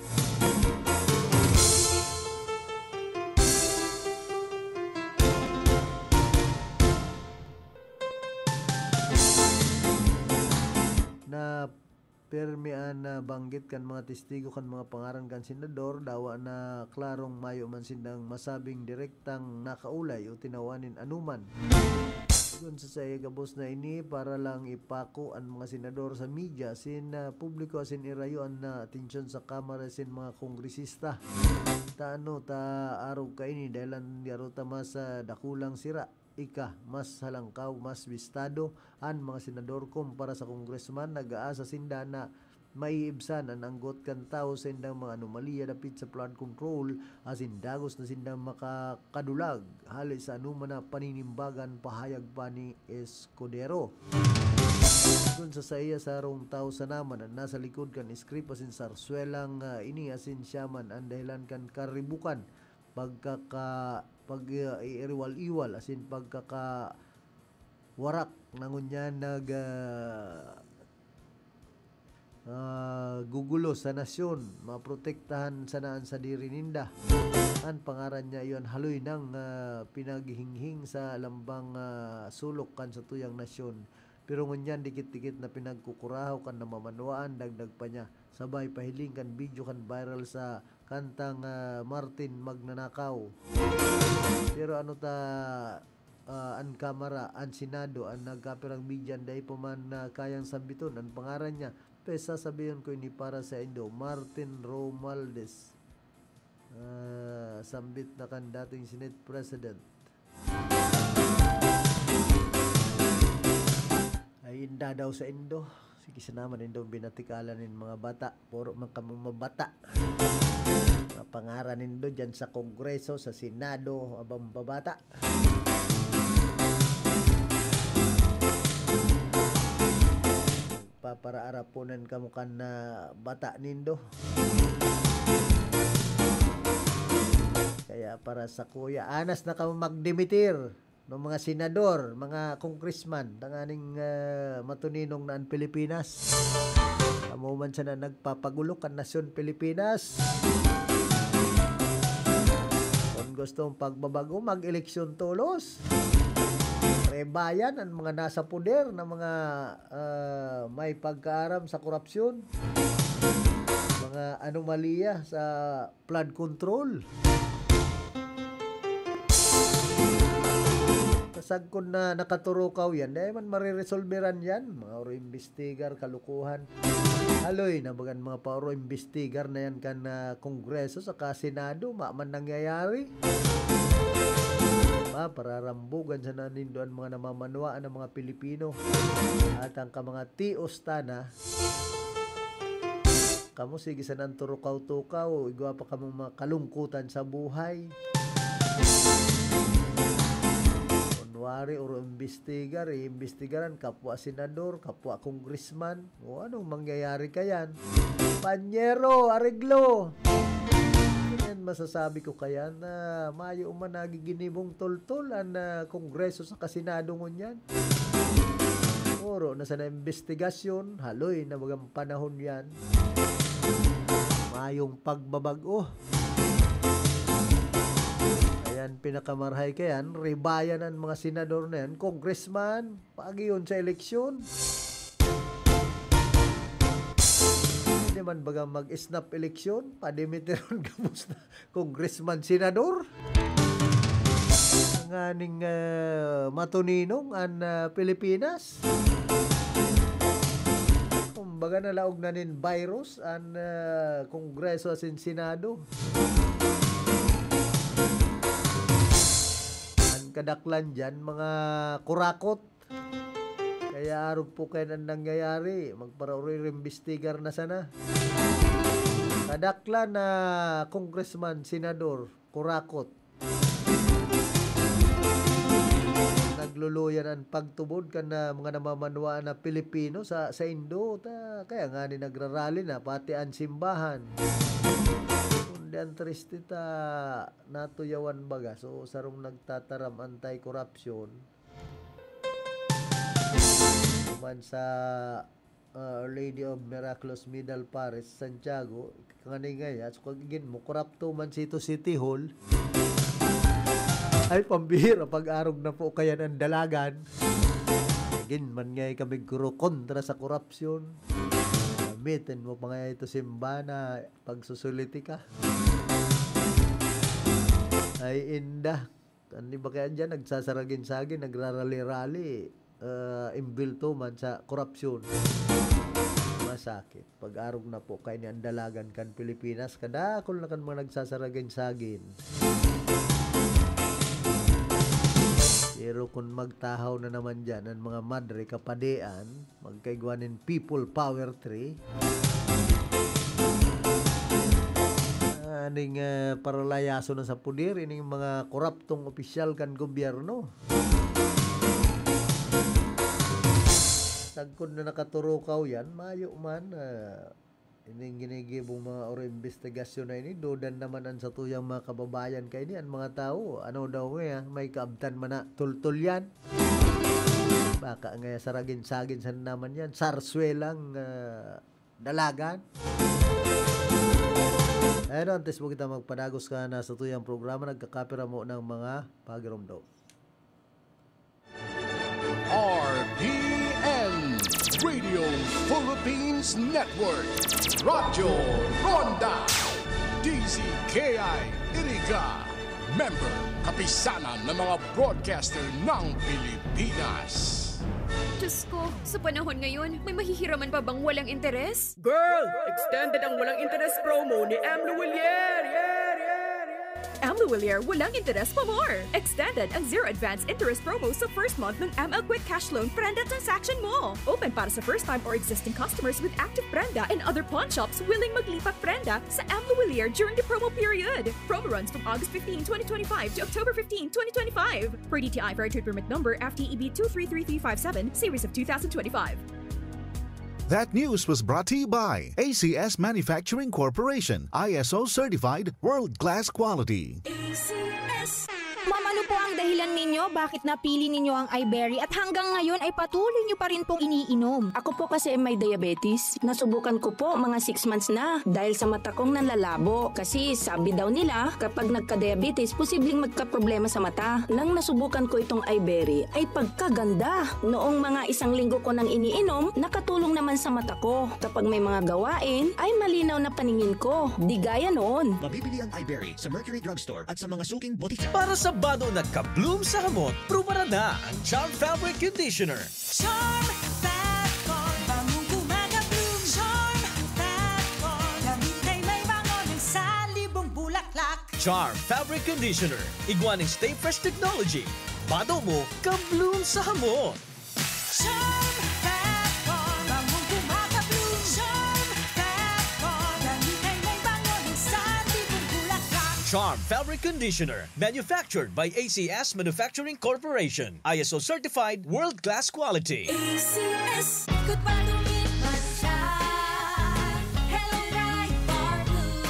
na pirmi an, ah, banggit kan mga testigo kan mga pangaran kan senador, dawa na klarong mayo man sindang masabing direktang nakaulay o tinawan nin anoman. Kun sa saiya gabos na ini, para lang ipako an mga senador sa media, sin, ah, publiko asin irayo an, ah, atensyon sa Kamara sin mga kongresista. Ta ano ta arog kaini, dahelan garo ta mas, ah, dakulang sira. Ika, mas halangkaw, mas bistado an mga senador kumpara sa congressman. Nag-aasa sinda na maiibsan an anggot kan tawo sa indang mga anomalya dapit sa flood control, asin dagos na sindang makakadulag hali sa anoman na paninimbagan, pahayag pa ni Escudero. Kun sa saiya, sarong tawo sana man an nasa likod kan script asin sarswelang, ah, ini, asin siya man an dahelan kan karibukan, pagkaka-, pag, ah, iiriwal-iwal, asin pagkakawarak na ngunyan nag, ah, ah, gugulo sa nasyon, maprotektahan sana an sadiri ninda. An pangaran niya iyon haloy nang, ah, pinaghihinghing sa lambang, ah, sulok kan satuyang nasyon. Pero ngunyan dikit-dikit na pinagkukurahaw kan namamanwaan, dagdag pa niya, sabay pahiling kan video kan viral sa kantang, ah, Martin Magnanakaw. Pero ano ta, ah, an Kamara, an Senado, an nagkapirang media, an dai pa man, ah, kayang sambiton an pangaran niya. Pwes, sasabihon ko ini para sa indo, Martin Romualdez. Ah, sambit na kan dating Senate President. Ay, inda daw sa indo. Sige, sa naman indo binatikalan nin mga bata. Puro man kamo mabata. Mga pangaran nindo dyan sa Kongreso, sa Senado, abang babata. Paparaaraponan kamo kan na bata nindo. Kaya para sa kuya, anas na kamo magdimitir ng mga senador, mga congressman, tanganing ah, matuninong na an Pilipinas. Kamo man sana nagpapagulo kan nasyon Pilipinas. Kung gusto mong pagbabago, mag-eleksyon tolos. Rebayan ang mga nasa poder na mga ah, may pagkaaram sa korupsyon, mga anomalya sa flood control. Sagkod na nakaturukaw yan, dai man mariresolberan yan. Mga oro imbestigar, kalukuhan. Haloy na bagan mga paoro imbestigar na yan kan ah, Kongreso saka Senado, ma man nangyayari. Ba, pararambugan sa nanindoan mga namamanwaan ng mga Pilipino. At ang ka mga tios tana, kamo sige sa nanturukaw-tukaw, igwa pa kamong mga kalungkutan sa buhay. Kunwari, oro imbestigar, iimbestigaran, kapwa senador, kapwa congressman. O anong mangyayari kayan? Panyero, areglo! Yan masasabi ko kayan na mayo man nagiginibong toltol an ah, Kongreso sa Kasenado ngunyan. Oro na sana imbestigasyon, haloy na bagang panahon yan. Mayong pagbabago. Ayan, pinakamarahay kayan, ribayan ang mga senador na yan, congressman, paagi yun sa eleksyon. Hindi man baga mag-snap eleksyon, padimitiron gabos na congressman, senador. Nganing ah, matuninong an ah, Pilipinas. Kumbaga nalaog na nin virus an ah, Kongreso asin Senado. An kadaklan dyan, mga kurakot. Kaya arog po kayan an nangyayari. Magparaoroy-imbestigar na sana. Kadaklan na congressman, senador, kurakot. Nagluluyan an pagtubod kan ah, mga namamanwaan na Pilipino sa, sa indo. Ta, kaya ngani nagrarally na, pati an simbahan. Kundi an triste ta, natuyawan baga. So, sarong nagtataram anti-corruption. Man sa ah, Our Lady of Miracles Middle Parish, Santiago, ngani ngaya, so kagigin mo, korapto man sito City Hall. Ay, pambihira, pag-arog na po kayan ang dalagan. Gin man ngay kami guro kontra sa korupsyon. Gamitin mo pa nga ito simba na pagsusuliti ka. Ay, inda. Kan iba kaya dyan, nagsasaragin-sagin, nagrarali-rali, ah, imbwelto man sa korupsyon. Masakit. Pag-arog na po kaini an dalagan kan Pilipinas, kadakol na kan mga nagsasaragin-sagin. Pero kun magtahaw na naman dyan an mga madre kapadean, magkaigwa nin people power tree. Aning, ah, paralayaso na sa puder, ining mga koraptong opisyal kan gobyerno. Sagkod na nakaturukaw yan, mayo man, ah, ining ginigibong mga oro imbestigasyon na ini, dudan naman an satuyang mga kababayan kaini, an mga tawo, ano daw nga, may kaabtan man na tultol yan. Baka nga saragin-sagin sa naman yan, sarswelang, ah, dalagan. Ayan, antes mo kita magpadagos ka na sa tuyang programa, nagkakapira mo ng mga pagiromdom. R P N Radio Philippines Network, Radyo Ronda, D Z K I Iriga, member, kapisanan ng mga broadcaster ng Pilipinas. Diyos ko, sa panahon ngayon, may mahihiraman pa bang walang interes? Girl, extended ang walang interes promo ni M. Lhuillier. Yeah, yeah, yeah. Amlowillier, walang interes pa more! Extended ang zero advance interest promo sa first month ng M L Quick Cash Loan Prenda transaction mo. Open para sa first time or existing customers with active Prenda and other pawn shops willing maglipat Prenda sa Amlowillier during the promo period. Promo runs from August fifteen, twenty twenty-five to October fifteen, twenty twenty-five. Per D T I Fair Trade Permit Number F T E B two three three three five seven, series of two thousand twenty-five. That news was brought to you by A C S Manufacturing Corporation, I S O certified, world-class quality. A C S. Ma'am, ano po ang dahilan ninyo bakit napili ninyo ang iBerry at hanggang ngayon ay patuloy nyo pa rin pong iniinom? Ako po kasi may diabetes. Nasubukan ko po mga six months na dahil sa mata kong nanlalabo. Kasi sabi daw nila, kapag nagka-diabetes, posibleng magkaproblema sa mata. Nang nasubukan ko itong iBerry, ay pagkaganda. Noong mga isang linggo ko nang iniinom, nakatulong naman sa mata ko. Kapag may mga gawain, ay malinaw na paningin ko. Di gaya noon. Mabibili ang iBerry sa Mercury Drugstore at sa mga suking botika. Para sa bado na ka-bloom sa hamot, prubaran na ang Charm Fabric Conditioner. Charm Fat Ball, bangong gumagabloom. Charm Fat Ball, damit ay may bango ng salibong bulaklak. Charm Fabric Conditioner, igwa ning Stay Fresh Technology. Bado mo, ka-bloom sa hamot. Charm Fat Ball, bangong gumagabloom. Charm Fat Ball, damit ay may bango ng salibong bulaklak. Charm Fabric Conditioner, manufactured by A C S Manufacturing Corporation. I S O certified, world-class quality. A C S. Good pa dumit man siya. Hello, Pride Bar Blue.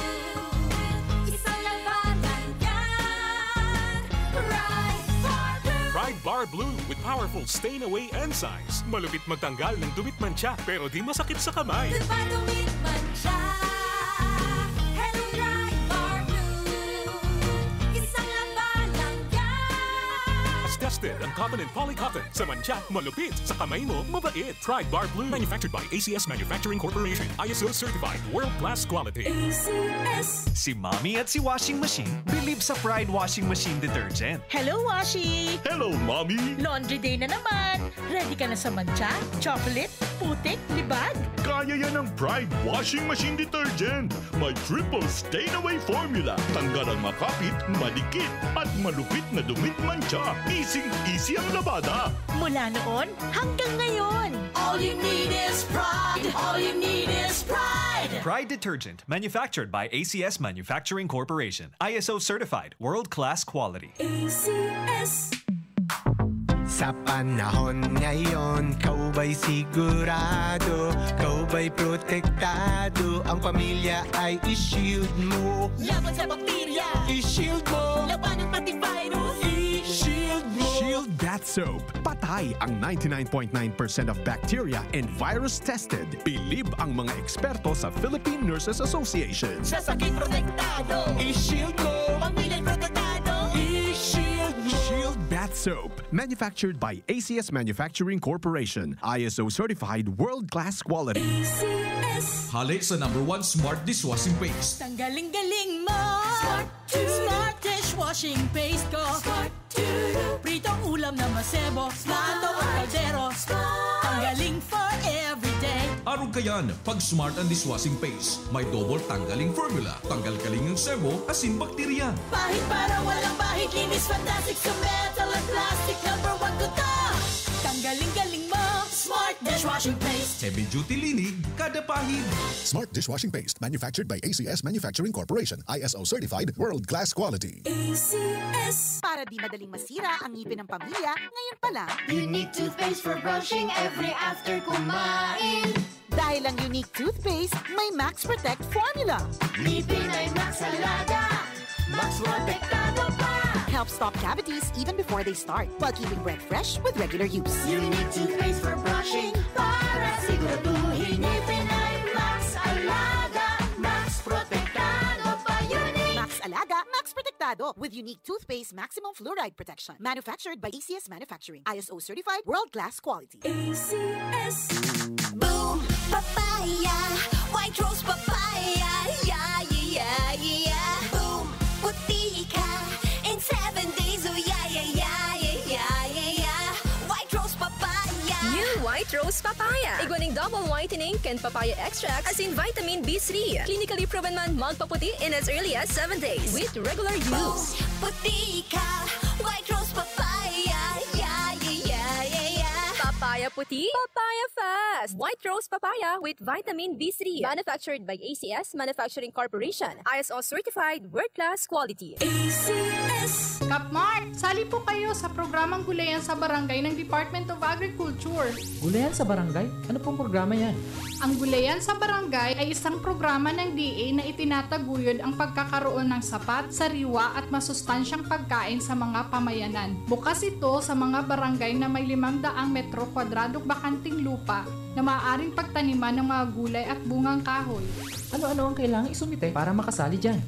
Isang labanan yan. Pride Bar Blue. Pride Bar Blue with powerful stain away enzymes. Malupit magtanggal ng dumit mantsa pero di masakit sa kamay. Good pa dumit man siya. Hello, Pride Bar Blue. Isang labanan yan. Tested ang cotton and poly cotton. Sa mantsa, malupit. Sa kamay mo, mabait. Pride Bar Blue. Manufactured by A C S Manufacturing Corporation. I S O certified. World class quality. A C S. Si Mommy at si Washing Machine bilib sa Pride Washing Machine Detergent. Hello, Washi! Hello, Mommy! Laundry day na naman! Ready ka na sa mantsa, chocolate, putik, libag? Kaya yan ng Pride Washing Machine Detergent! May triple stain away formula. Tanggal ang makapit, madikit, at malupit na dumit mantsa. Easing-easy ang labada. Mula noon hanggang ngayon. All you need is pride. All you need is pride. Pride Detergent, manufactured by A C S Manufacturing Corporation. I S O certified, world-class quality. A C S. Sa panahon ngayon, kaw ba'y sigurado? Kaw ba'y protektado? Ang pamilya ay i-shield mo. Laban sa bakterya. I-shield mo. Labanan pati virus. I-shield mo. Shield Bath Soap. Patay ang ninety-nine point nine percent of bacteria and virus tested. Bilib ang mga eksperto sa Philippine Nurses Association. Sa sakit protektado. I-shield mo. Pamilya protektado. I-shield mo. Shield Bath Soap. Manufactured by A C S Manufacturing Corporation. I S O certified world-class quality. A C S. Hale sa number one smart dishwashing paste. Tanggaling galing mo. Smart, smart dishwashing paste ko. Smart, pritong ulam na masebo. Smart ang kaldero. Smart. Tanggaling for everyday. Arog kayan, pag smart ang dishwashing paste. May double tanggaling formula. Tanggal kaling ang sebo, asin bakterya. Pahid para walang bahid. Linis fantastic sa metal at plastic. Number one ko to. Tanggaling galing mo. Smart dishwashing paste. Heavy duty linig, kada pahid. Smart dishwashing paste. Manufactured by A C S Manufacturing Corporation. I S O certified. World class quality. A C S. Para di madaling masira ang ngipin ng pamilya, ngayon pa lang. Unique toothpaste for brushing every after kumain. Dahil ang Unique Toothpaste may Max Protect Formula. Ngipin ay Max Alaga. Max Protektado pa. Help stop cavities even before they start while keeping breath fresh with regular use. Unique toothpaste for brushing para siguraduhin ngipin ay Max Alaga. Max Protektado pa. Unique. Max Alaga, Max Protektado with Unique Toothpaste Maximum Fluoride Protection. Manufactured by A C S Manufacturing. I S O certified, world-class quality. A C S. Boom! Papaya! White Rose Papaya! Yeah, yeah, yeah, yeah! Boom! Puti ka in seven days! Oh, yeah, yeah, yeah, yeah, yeah, yeah, yeah! White Rose Papaya! New White Rose Papaya. Igwa ning double whitening kan papaya extract asin vitamin B three. Clinically proven man magpaputi in as early as seven days with regular use. Puti ka, White Rose Papaya. Yeah, yeah, yeah, yeah, yeah. Papaya puti, papaya fast. White Rose Papaya with vitamin B three. Manufactured by A C S Manufacturing Corporation. I S O certified, world-class quality. A C S. Kapmart, sali po kayo sa programang Gulayan sa Barangay ng Department of Agriculture. Gulayan sa Barangay? Ano pong programa yan? Ang Gulayan sa Barangay ay isang programa ng D A na itinataguyod ang pagkakaroon ng sapat, sariwa at masustansyang pagkain sa mga pamayanan. Bukas ito sa mga barangay na may limang daang metro kwadradong bakanting lupa na maaaring pagtaniman ng mga gulay at bungang kahoy. Ano-ano ang kailangang isumite para makasali dyan?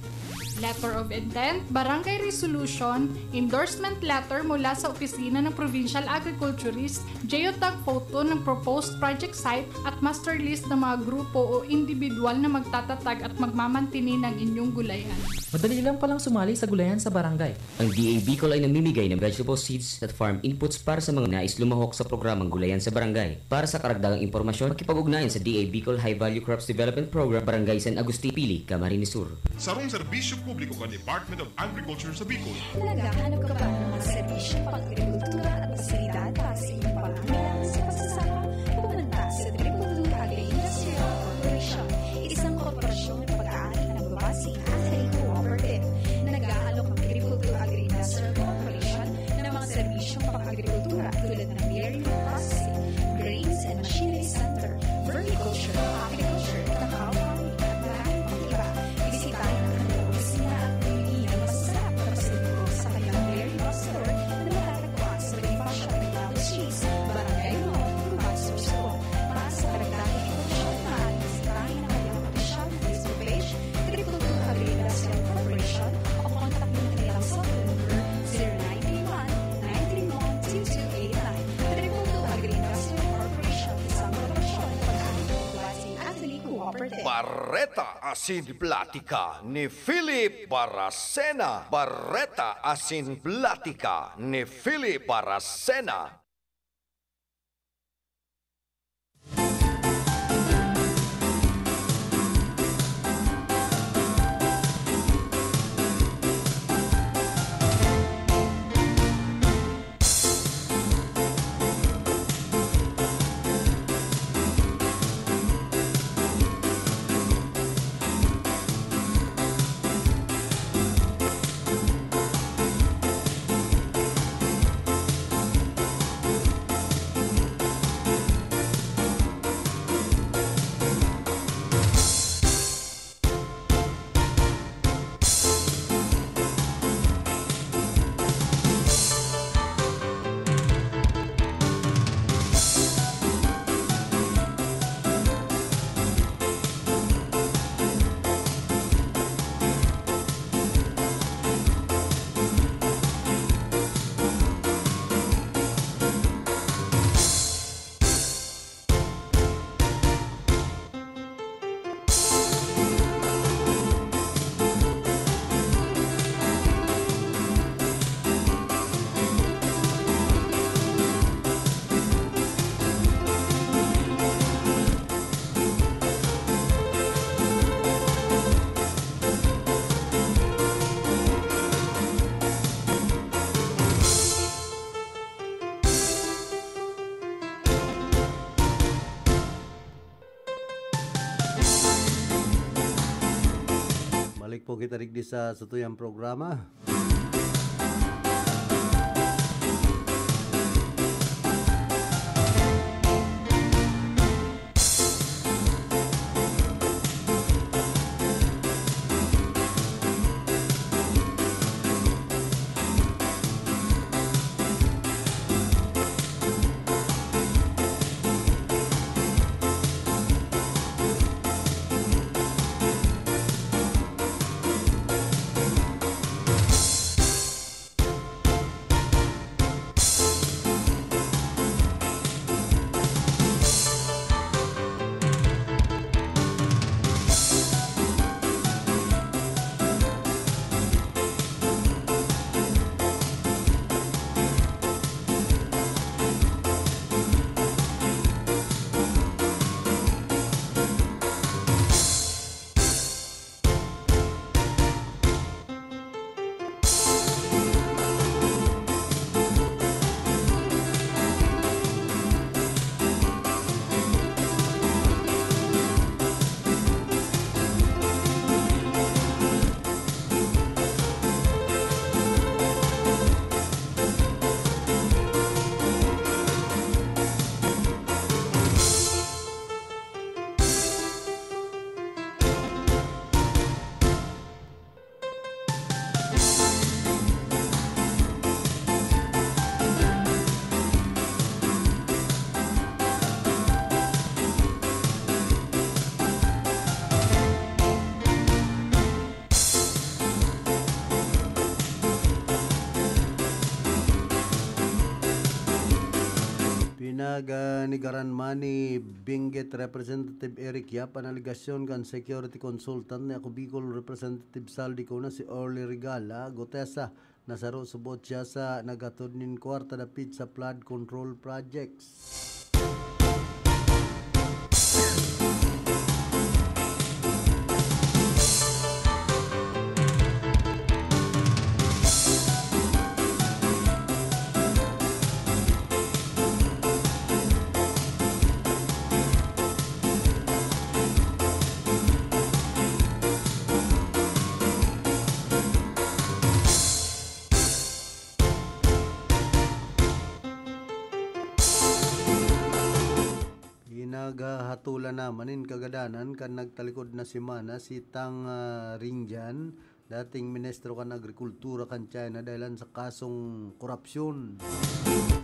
Letter of intent, barangay resolution, endorsement letter mula sa opisina ng provincial agriculturist, geotag photo ng proposed project site at master list ng mga grupo o individual na magtatatag at magmamantini ng inyong gulayan. Madali lang palang sumali sa Gulayan sa Barangay. Ang D A Bicol ay namimigay ng vegetable seeds at farm inputs para sa mga nais lumahok sa programang Gulayan sa Barangay. Para sa karagdagang impormasyon, makipag-ugnayan sa D A Bicol High Value Crops Development Program, Barangay San Agustin, Pili, Camarines Sur. Sarong serbisyo publiko kan Department of Agriculture sa Bicol. Naghahanap ka ba ng mga serbisyong pang-agrikultura at pasilidad para sa iyong pangangailangan sa pagsasaka? Pumunta sa Triple Two Agri-Industrial Corporation, isang korporasyon na pag-aari ng Babasi Agri Cooperative. Nag-aalok ang Triple Two Agri-Industrial Corporation ng mga serbisyong pang-agrikultura tulad ng dairy processing, grains and machinery center, vermiculture, aquaculture, cacao farming, at marami pang iba. Bisitahin ang kanilang opisina at bumili ng masasarap na pasalubong sa kanilang dairy store na matatagpuan sa Bonifacio Arellano Street, Barangay Lomon, Cubao, Sorsogon. Para sa karagdagang impormasyon, maaaring bisitahin ang kanilang opisyal na Facebook page, Triple Two Agri-Industrial Corporation, o kontakin ang kanilang cellphone number, zero nine three one, nine three one, two two eight nine. Triple Two Agri-Industrial Corporation, isang korporasyon na pag-aari ng Babasi Agri Cooperative. Bareta asin platika ni Philip Baracena. Bareta asin platika ni Philip Baracena. Balik po kita digdi sa satuyang programa. Ganigaran man ni Benguet Representative Eric Yap an alegasyon kan security consultant ni Ako Bicol Representative Zaldy Cona, si Orly Regala Gutesa, na saro subot siya sa naghatod nin kwarta dapit sa flood control projects. Pinaghahatolan na man nin kagadanan kan nagtalikod na semana si Tang, ah, Ringjan, dating ministro kan Agrikultura kan China, dahelan sa kasong korapsyon.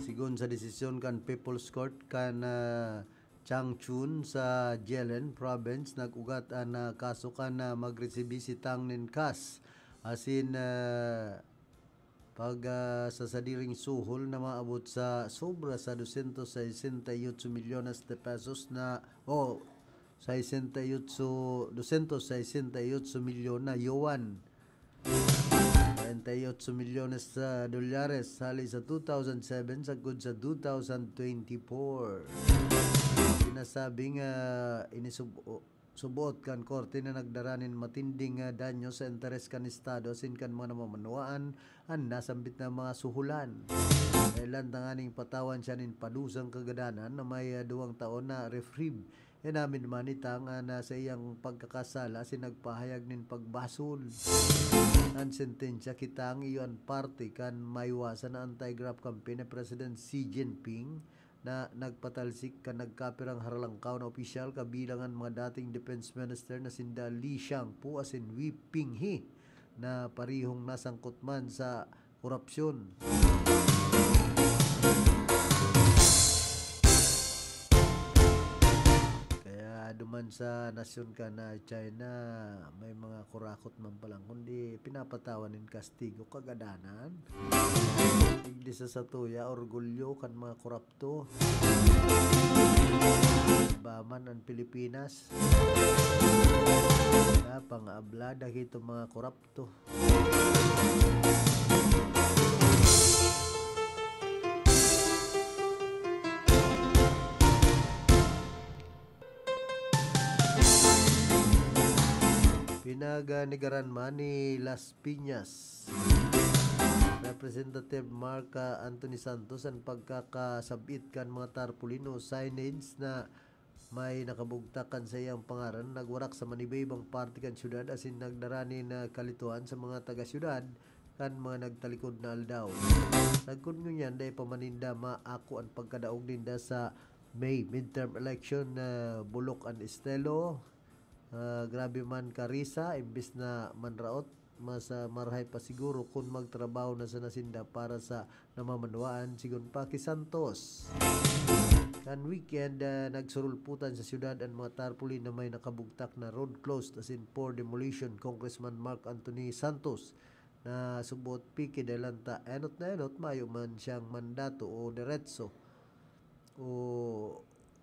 Sigon sa desisyon kan People's Court kan, ah, Changchun sa Jilin Province, nag-ugat an, ah, kaso kan, ah, magresibi si Tang nin kas asin, ah, pag, ah, sa sadiring suhol na maabot sa sobra sa doscientos sesenta y ocho milyones de pesos na, o, sesenta y ocho, doscientos sesenta y ocho milyon na yuan, kwarenta y ocho milyones sa dolyares, hali sa two thousand seven sagkod sa two thousand twenty-four. Sinasabing, ah, inisub-, o, suboot kan korte na nagdara nin matinding, ah, danyo sa interes kan Estado asin kan mga namamanwaan an nasambit na mga suholan. Dahelan tanganing patawan siya nin padusang kagadanan na may, ah, duwang taon na reprieve. Inamin man ni Tang, ah, na sa iyang pagkakasala asin nagpahayag nin pagbasol. An sentensya ki Tang iyo an parte kan maiwasan na anti-graft campaign ni President Xi Jinping na nagpatalsik kan nagkapirang haralangkaw na opisyal, kabilang an mga dating defense minister na sinda Li Shangpu asin Wei Pinghe, na parehong nasangkot man sa korapsyon. Kaya duman sa nasyon kan China, may mga kurakot man palang, kundi pinapatawan nin kastigo, kagadanan. Igdi sa satuya, orgulyo kan mga korapto. Iba man an Pilipinas. Napangablada kitong mga korapto. Pinaganigaran man ni Las Piñas Representative Mark, ah, Anthony Santos an pagkakasab-it kan mga tarpaulin o signage na may nakabugtak kan saiyang pangaran, nagwarak sa manibaybang parte kan syudad asin nagdara nin, ah, kalituhan sa mga taga-syudad kan mga nagtalikod na aldaw. Sagkod ngunyan, dai pa man ninda maako an pagkadaog ninda sa May midterm election na bulok an estilo. Ah, grabe man karisa, imbes na manraot, mas, ah, marahay pa siguro kun magtrabaho na sana sinda para sa namamanwaan, sigon pa ki Santos. Kan weekend, ah, nagsurulputan sa syudad an mga tarpaulin na may nakabugtak na "Road Closed" asin "For Demolition," Congressman Mark Anthony Santos, na subot piki dahelan ta enot na enot mayo man siyang mandato o deretso o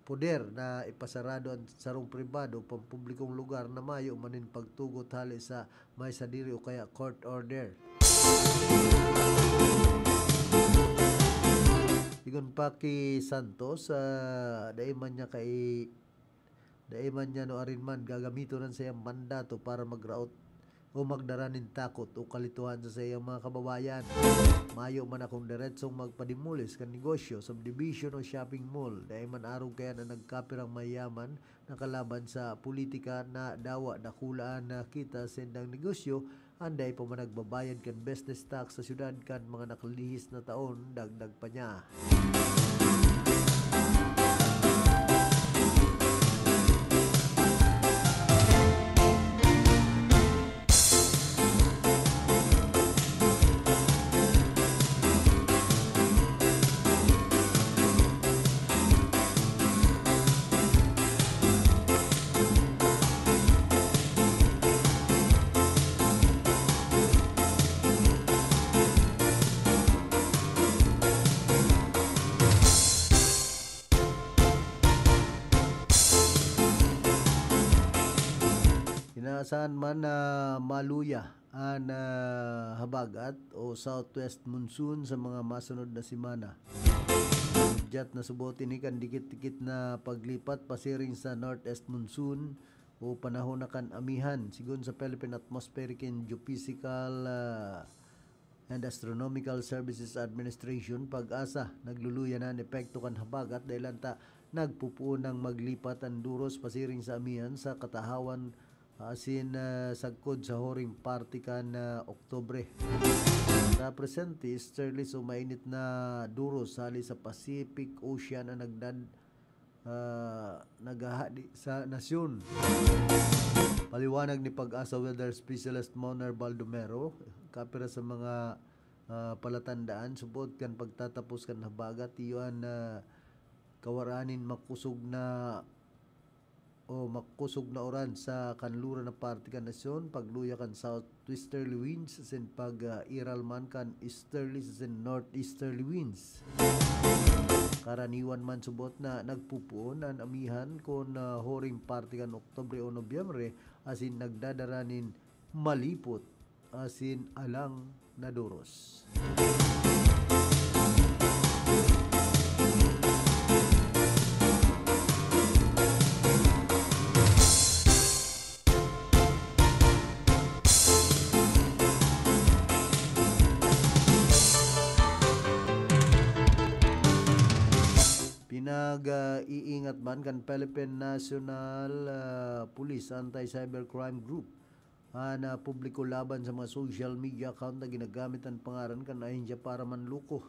poder na ipasarado an sarong pribado o pampublikong lugar na mayo man nin pagtugot hale sa may sadiri o kaya court order. Sigon pa ki Santos, ah, dai man niya kai-, dai man niya nuarin man gagamiton an saiyang mandato para magraot o magdara nin takot o kalituhan sa saiyang mga kababayan. Mayo man akong deretsong magpa-demolish kan negosyo, subdivision o shopping mall. Dai man arog kaiyan an nagkapirang mayaman na kalaban sa politika na dawa dakula an kita sa saindang negosyo, an dai pa man nagbabayad kan business tax sa syudad kan mga nakalihis na taon, dagdag pa niya. Saan man na maluya an, ah, habagat o southwest monsoon sa mga masunod na semana. Hudyat na subot ini kan dikit-dikit na paglipat pasiring sa northeast monsoon o panahon na kan amihan. Sigon sa Philippine Atmospheric and Geophysical, ah, and Astronomical Services Administration, PAGASA, nagluluya na an epekto kan habagat dahil anta nagpupuon nang maglipat an duros pasiring sa amihan sa katahawan asin, ah, sagkod sa huring parte kan, ah, Oktubre. Sa presente, easterlies o mainit na duros hali sa Pacific Ocean an nagdad-, ah, naghahadi sa nasyon. Paliwanag ni PAGASA Weather Specialist Moner Baldomero, kapira sa mga, ah, palatandaan, subot kan pagtatapos kan habagat, iyo an, ah, kawaranin makusog na o makusog na uran sa kanluran na parte kan nasyon, pagluya kan southwesterly winds asin pag, ah, iral man kan easterly asin northeasterly winds. Karaniwan man subot na nagpupuon an amihan kun, ah, huring parte kan Oktubre o Nobyembre asin nagdadara nin malipot asin alang na duros. Pinag-iingat man kan Philippine National, ah, Police Anti-Cybercrime Group an, ah, publiko laban sa mga social media account na ginagamit an pangaran kan ahensya para manloko.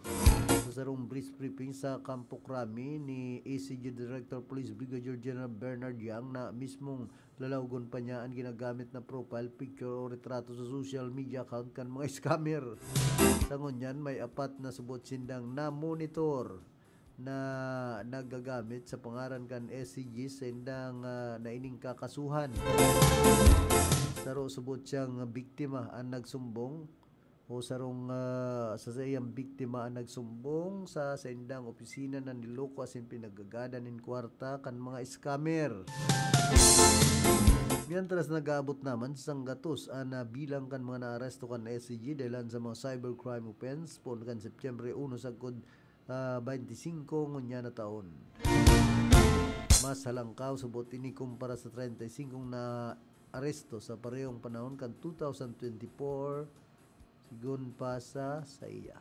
Sa sarong press briefing sa Kampo Crame ni A C G Director Police Brigadier General Bernard Yang na mismong lalawogon pa niya an ginagamit na profile picture o retrato sa social media account kan mga scammer. Sa ngunyan, may apat na subot sindang na-monitor na nagagamit sa pangaran kan S C G saindang, ah, naining kakasuhan. Saro subot siyang biktima an nagsumbong o sarong, ah, sa saiyang biktima an nagsumbong sa saindang opisina na niloko asin pinaggagadan nin kwarta kan mga scammer. Mientras nag-aabot naman sa sanggatos an, ah, bilang kan mga naaresto kan S C G dahelan sa mga cybercrime offense poon kan Setyembre uno sagkod ah, baynte singko ngunyan na taon. Mas halangkaw subot ini kumpara sa treinta y singkong naaresto sa parehong panahon kan two thousand twenty-four, sigon pa sa saiya.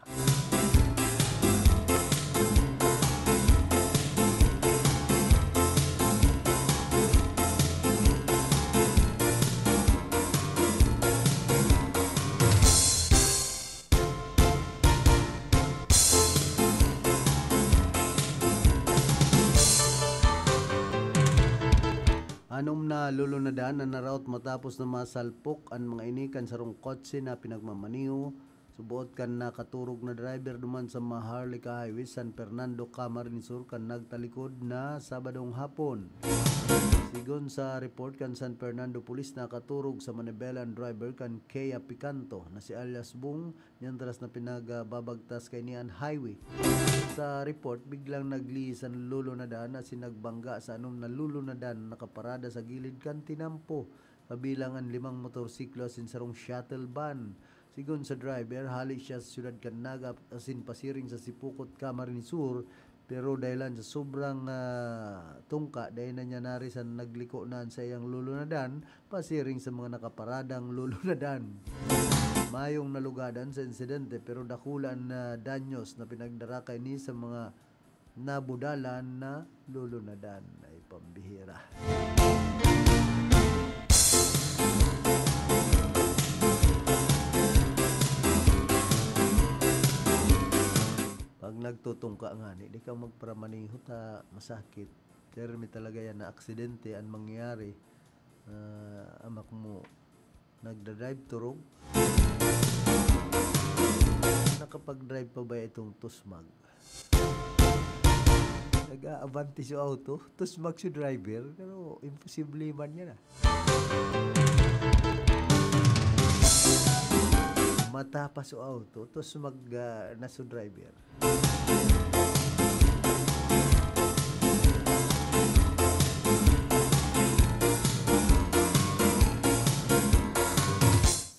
Anom na lulunadan an naraot matapos na masalpok an mga ini kan sarong kotse na pinagmamaneho, suboot kan nakaturog na driver duman sa Maharlika Highway, San Fernando, Camarines Sur, kan nagtalikod na Sabadong hapon. Sigon sa report kan San Fernando Police, nakaturog sa manibela an driver kan Kia Picanto na si alias Bung, mientras na pinagbabagtas kaini an highway. Sa report, biglang naglihis an lulunadan asin nagbangga sa anom na lulunadan na nakaparada sa gilid kan tinampo, kabilang an limang motorsiklo asin sarong shuttle van. Sigon sa driver, hale siya sa siyudad kan Naga asin pasiring sa Sipocot, Camarines Sur, pero dahelan sa sobrang, ah, tungka, dai na niya narisan, nagliko na an saiyang lulunadan pasiring sa mga nakaparadang lulunadan. Mayong nalugadan sa insidente, pero dakula an, ah, danyos na pinagdara kaini sa mga nabudalan na lulunadan. Ay, pambihira. Pag nagtutungka ngani, di ka magparamaneho ta masakit. Termi talaga yan na aksidente an mangyayari. Ah, amak mo, nagdadrive turog. Nakapag-drive pa ba itong tusmag? Nag-aabante so auto, tusmag so driver, pero imposible man yan, ah. Matapas so auto, tusmag, ah, na so driver.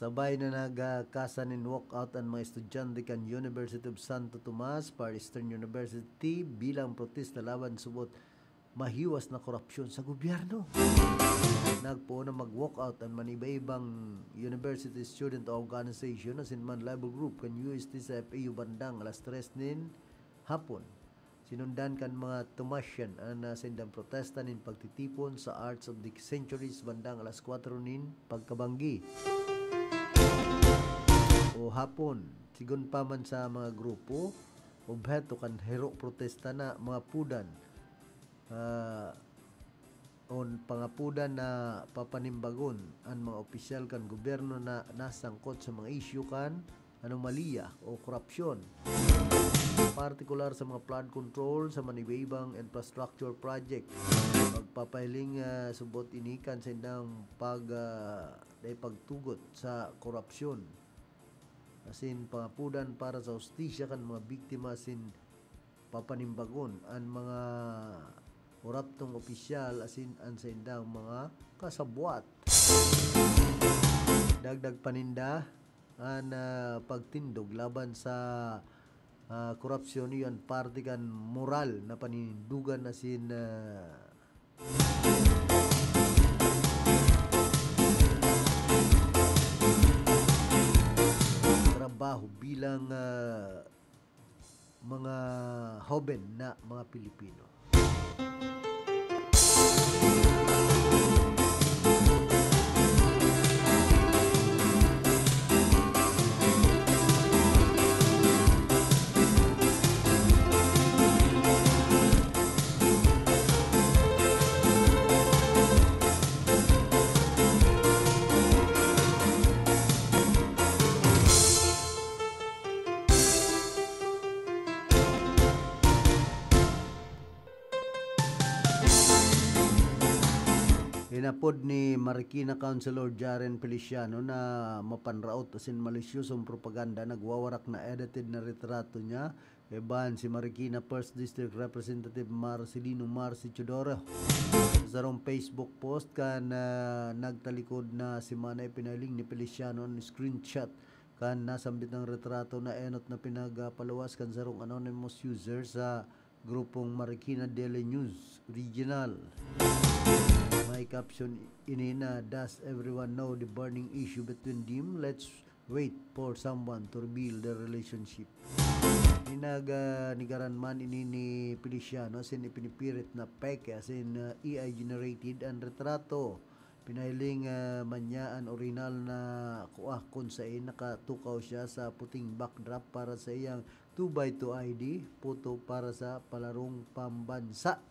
Sabay na nagkasa nin walkout an mga estudyante kan University of Santo Tomas, Far Eastern University, bilang protesta laban subot mahiwas na korupsyon sa gobyerno. Nagpoon na mag-walkout an maniba-ibang university student organization asin man labor group kan U S T sa F E U bandang alas tres nin hapon. Sinundan kan mga Tomasian an, ah, saindang protesta nin pagtitipon sa Arch of the Centuries bandang alas kwatro nin pagkabanggi o hapon. Sigon pa man sa mga grupo, obheto kan hero protesta na mga pudan, ah, o pangapudan na papanimbagon an mga opisyal kan gobyerno na nasangkot sa mga isyu kan anomalya o korupsyon, partikular sa mga flood control sa manibaibang infrastructure project. Pagpapahiling, ah, subot ini kan saindang pag, ah, dai pagtugot sa korupsyon, asin pangapudan para sa hustisya kan mga biktima asin papanimbagon an mga koraptong opisyal asin an saindang mga kasabwat. Dagdag pa ninda an, ah, pagtindog laban sa, ah, korupsyon, iyo an parte kan moral na paninindogan asin, ah, trabaho bilang, ah, mga hoben na mga Pilipino. Inapod ni Marikina Councilor Jaren Feliciano na mapanraot asin malisyosong propaganda, nagwawarak na edited na retrato niya kaibahan si Marikina First District Representative Marcelino Marcy Teodoro. Sa sarong Facebook post kan, ah, nagtalikod na semana, ipinahiling ni Feliciano an screenshot kan nasambit na retrato na enot na pinagpaluwas kan sarong anonymous user sa grupong Marikina Daily News Regional. May caption ini na, "Does everyone know the burning issue between them? Let's wait for someone to reveal their relationship." Inag-, ah, nigaran man ini ni Feliciano, asin ipinipirit na peke, asin, ah, A I generated an retrato. Pinahiling, ah, man niya an orihinal na kua kun saen nakatukaw siya sa puting backdrop para sa iyang two by two I D, photo para sa palarong pambansa.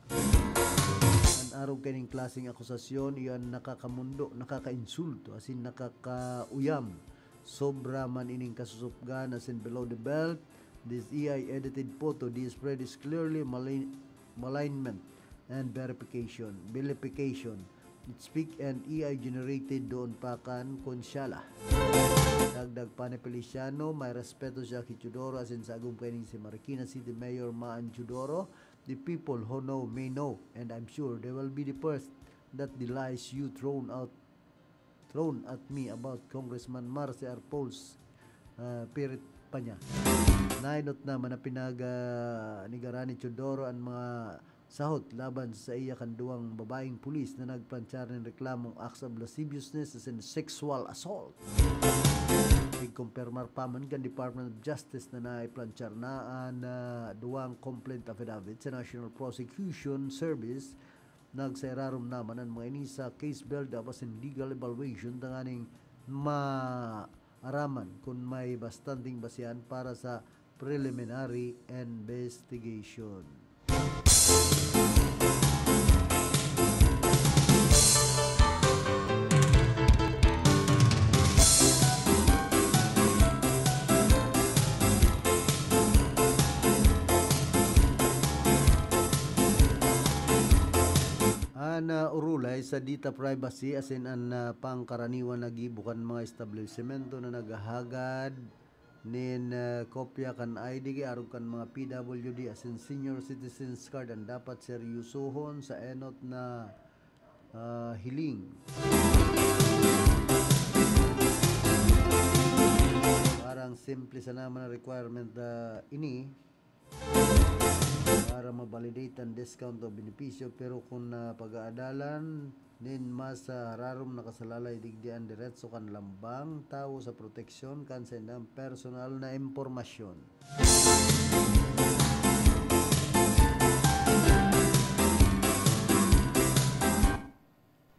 An arog kaining klaseng akusasyon, iyo an nakakamondo, nakakainsulto, asin nakakauyam. Sobra man ining kasusupgan asin below the belt. This A I edited photo, this spread is clearly malin-, malignment and verification, vilification. It's fake and A I generated doon pa kan Konsyala. Dagdag pa ni Feliciano, may respeto siya ki Teodoro asin sa agom kaining si Marikina City Mayor Maan Teodoro. The people who know may know, and I'm sure they will be the first that the lies you thrown out, thrown at me about Congressman Marcy Arpol's, ah, pirit pa niya. Nainot naman na pinag-, ah, nigaran ni Teodoro an mga sahot laban sa iya kan duwang babaeng pulis na nagplanchar nin reklamong acts of lasciviousness and sexual assault. Igkompermar pa man kan Department of Justice na naiplanchar na an, ah, duwang complaint affidavit sa National Prosecution Service. Nagsairarom naman an mga ini sa case build-up asin legal evaluation tanganing maaraman kun may bastanteng basehan para sa preliminary investigation. An, ah, orolay sa data privacy asin an, ah, pangkaraniwan na gibo kan mga establisimento na naghahagad nin, ah, kopya kan I D ki arog kan mga P W D asin senior citizens card an dapat seryosohon sa enot na, ah, hiling. Simple sana man ang requirement na ini para ma-validate ang discount o benepisyo, pero kung napag-aadalan nin mas, ah, hararom na kasalalay, digdi an diretso kan lambang tawo sa proteksyon kan saindang personal na impormasyon.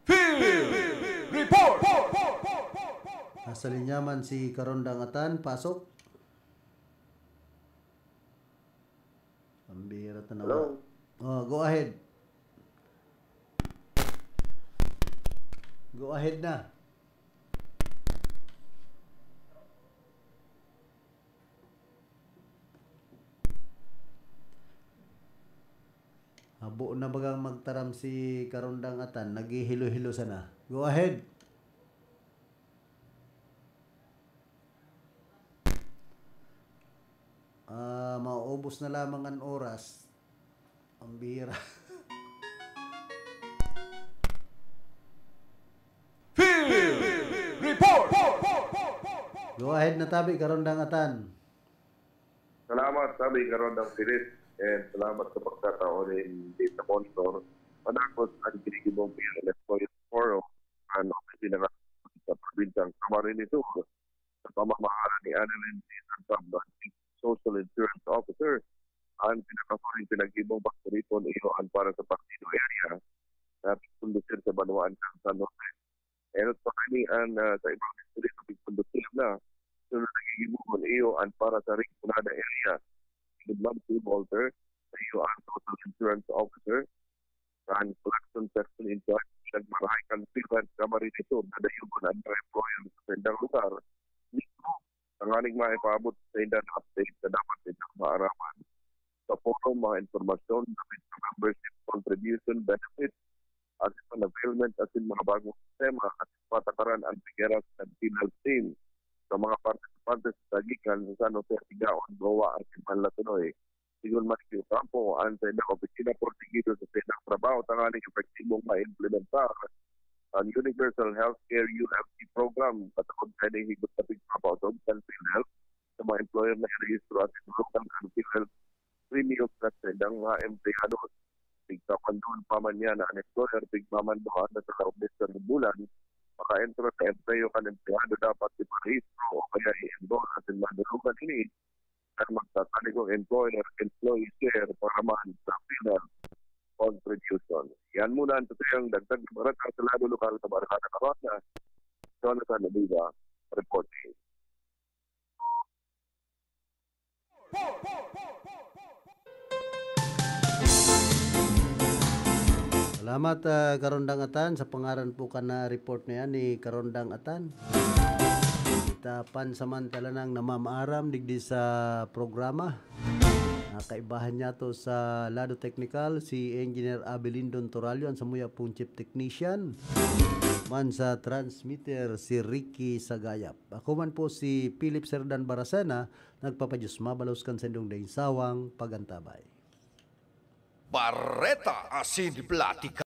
Field Report! Nasa linya man si Karondang Atan, pasok. Ang bihira ta nawa. Hello? Oh, go ahead. Go ahead na. Habo na bagang magtaram si Karondang Atan, naghihilo-hilo sana. Go ahead. Ah, mauubos na lamang an oras. Ang bihira. Field Report! Go ahead na tabi, Karondang Atan. Salamat, tabi, Karondang Philip. And salamat sa pagkataon ni Dita Consul. Manakot ang ginigibong P L F Forum, ang opisina nga sa probinsya ng Camarines Sur, sa pamamahala ni Annalyn Dizon Pablo, Chief Social Insurance Officer. Ang pinakahuling pinag-ibong bakteripon iyo ang para sa Partido Area na pagkondusir sa banwaan kan San Jose. Enot pa kani ang, ah, sa ibang distrito, pagkondusir na. Sunod na gigibuhon iyo ang para sa Rinconada Area. Good luck to you, Walter. Sa iyo ang Social Insurance Officer. Kan Collection Section in charge, nagmarahay kan PhilHealth Camarines Sur, dadayogon ang mga employer sa saindang lugar mismo, tanganing maipaabot sa saindang update na dapat nindang maaraman. Sa forum, mga impormasyon dapit sa membership contribution benefit, asin availment, asin mga bagong sistema at patakaran ang pigeras ng PhilHealth team sa mga partisipante sa Tagikan, sa San Jose, Tigaon, Goa, asin Manlatunoy. Sigon man ki Ocampo, ang saindang opisina portigido sa saindang trabaho tanganing epektibong maimplementar ang Universal Healthcare U F C program, patungod kaini, higot na pigpapausog kan PhilHealth sa mga employer na irehistro at itulungan kan PhilHealth premium sa saindang mga empleyado. Pigtapanduon pa man niya na ang employer, pigmamanduan na sa kaugnis sa bulan, maka-entro sa empleyo kan empleyado, dapat iparehistro o kaya i-enroll asin madulugan ini kan magtatanig ang employer-employee share para man sa PhilHealth contribution. Yan muna ang tutuyang dagdag na bareta sa lado lokal sa Barangay Nakarona. Jonathan Oliva, reporting. Salamat, ah, Karondang Atan. Sa pangaran po kan na report na yan ni Karondang Atan. Kita pansamantala nang namamaaram digdi sa programa. Ah, kaibahan niya to sa lado teknikal, si Engineer Abelindon Toralio, ang samuya pong chief technician. Man sa transmitter, si Ricky Sagayap. Ako man po si Philip Serdan Baracena, nagpapadiyos mabalos kan sindong daing sawang pagantabay. Bareta asin Platika.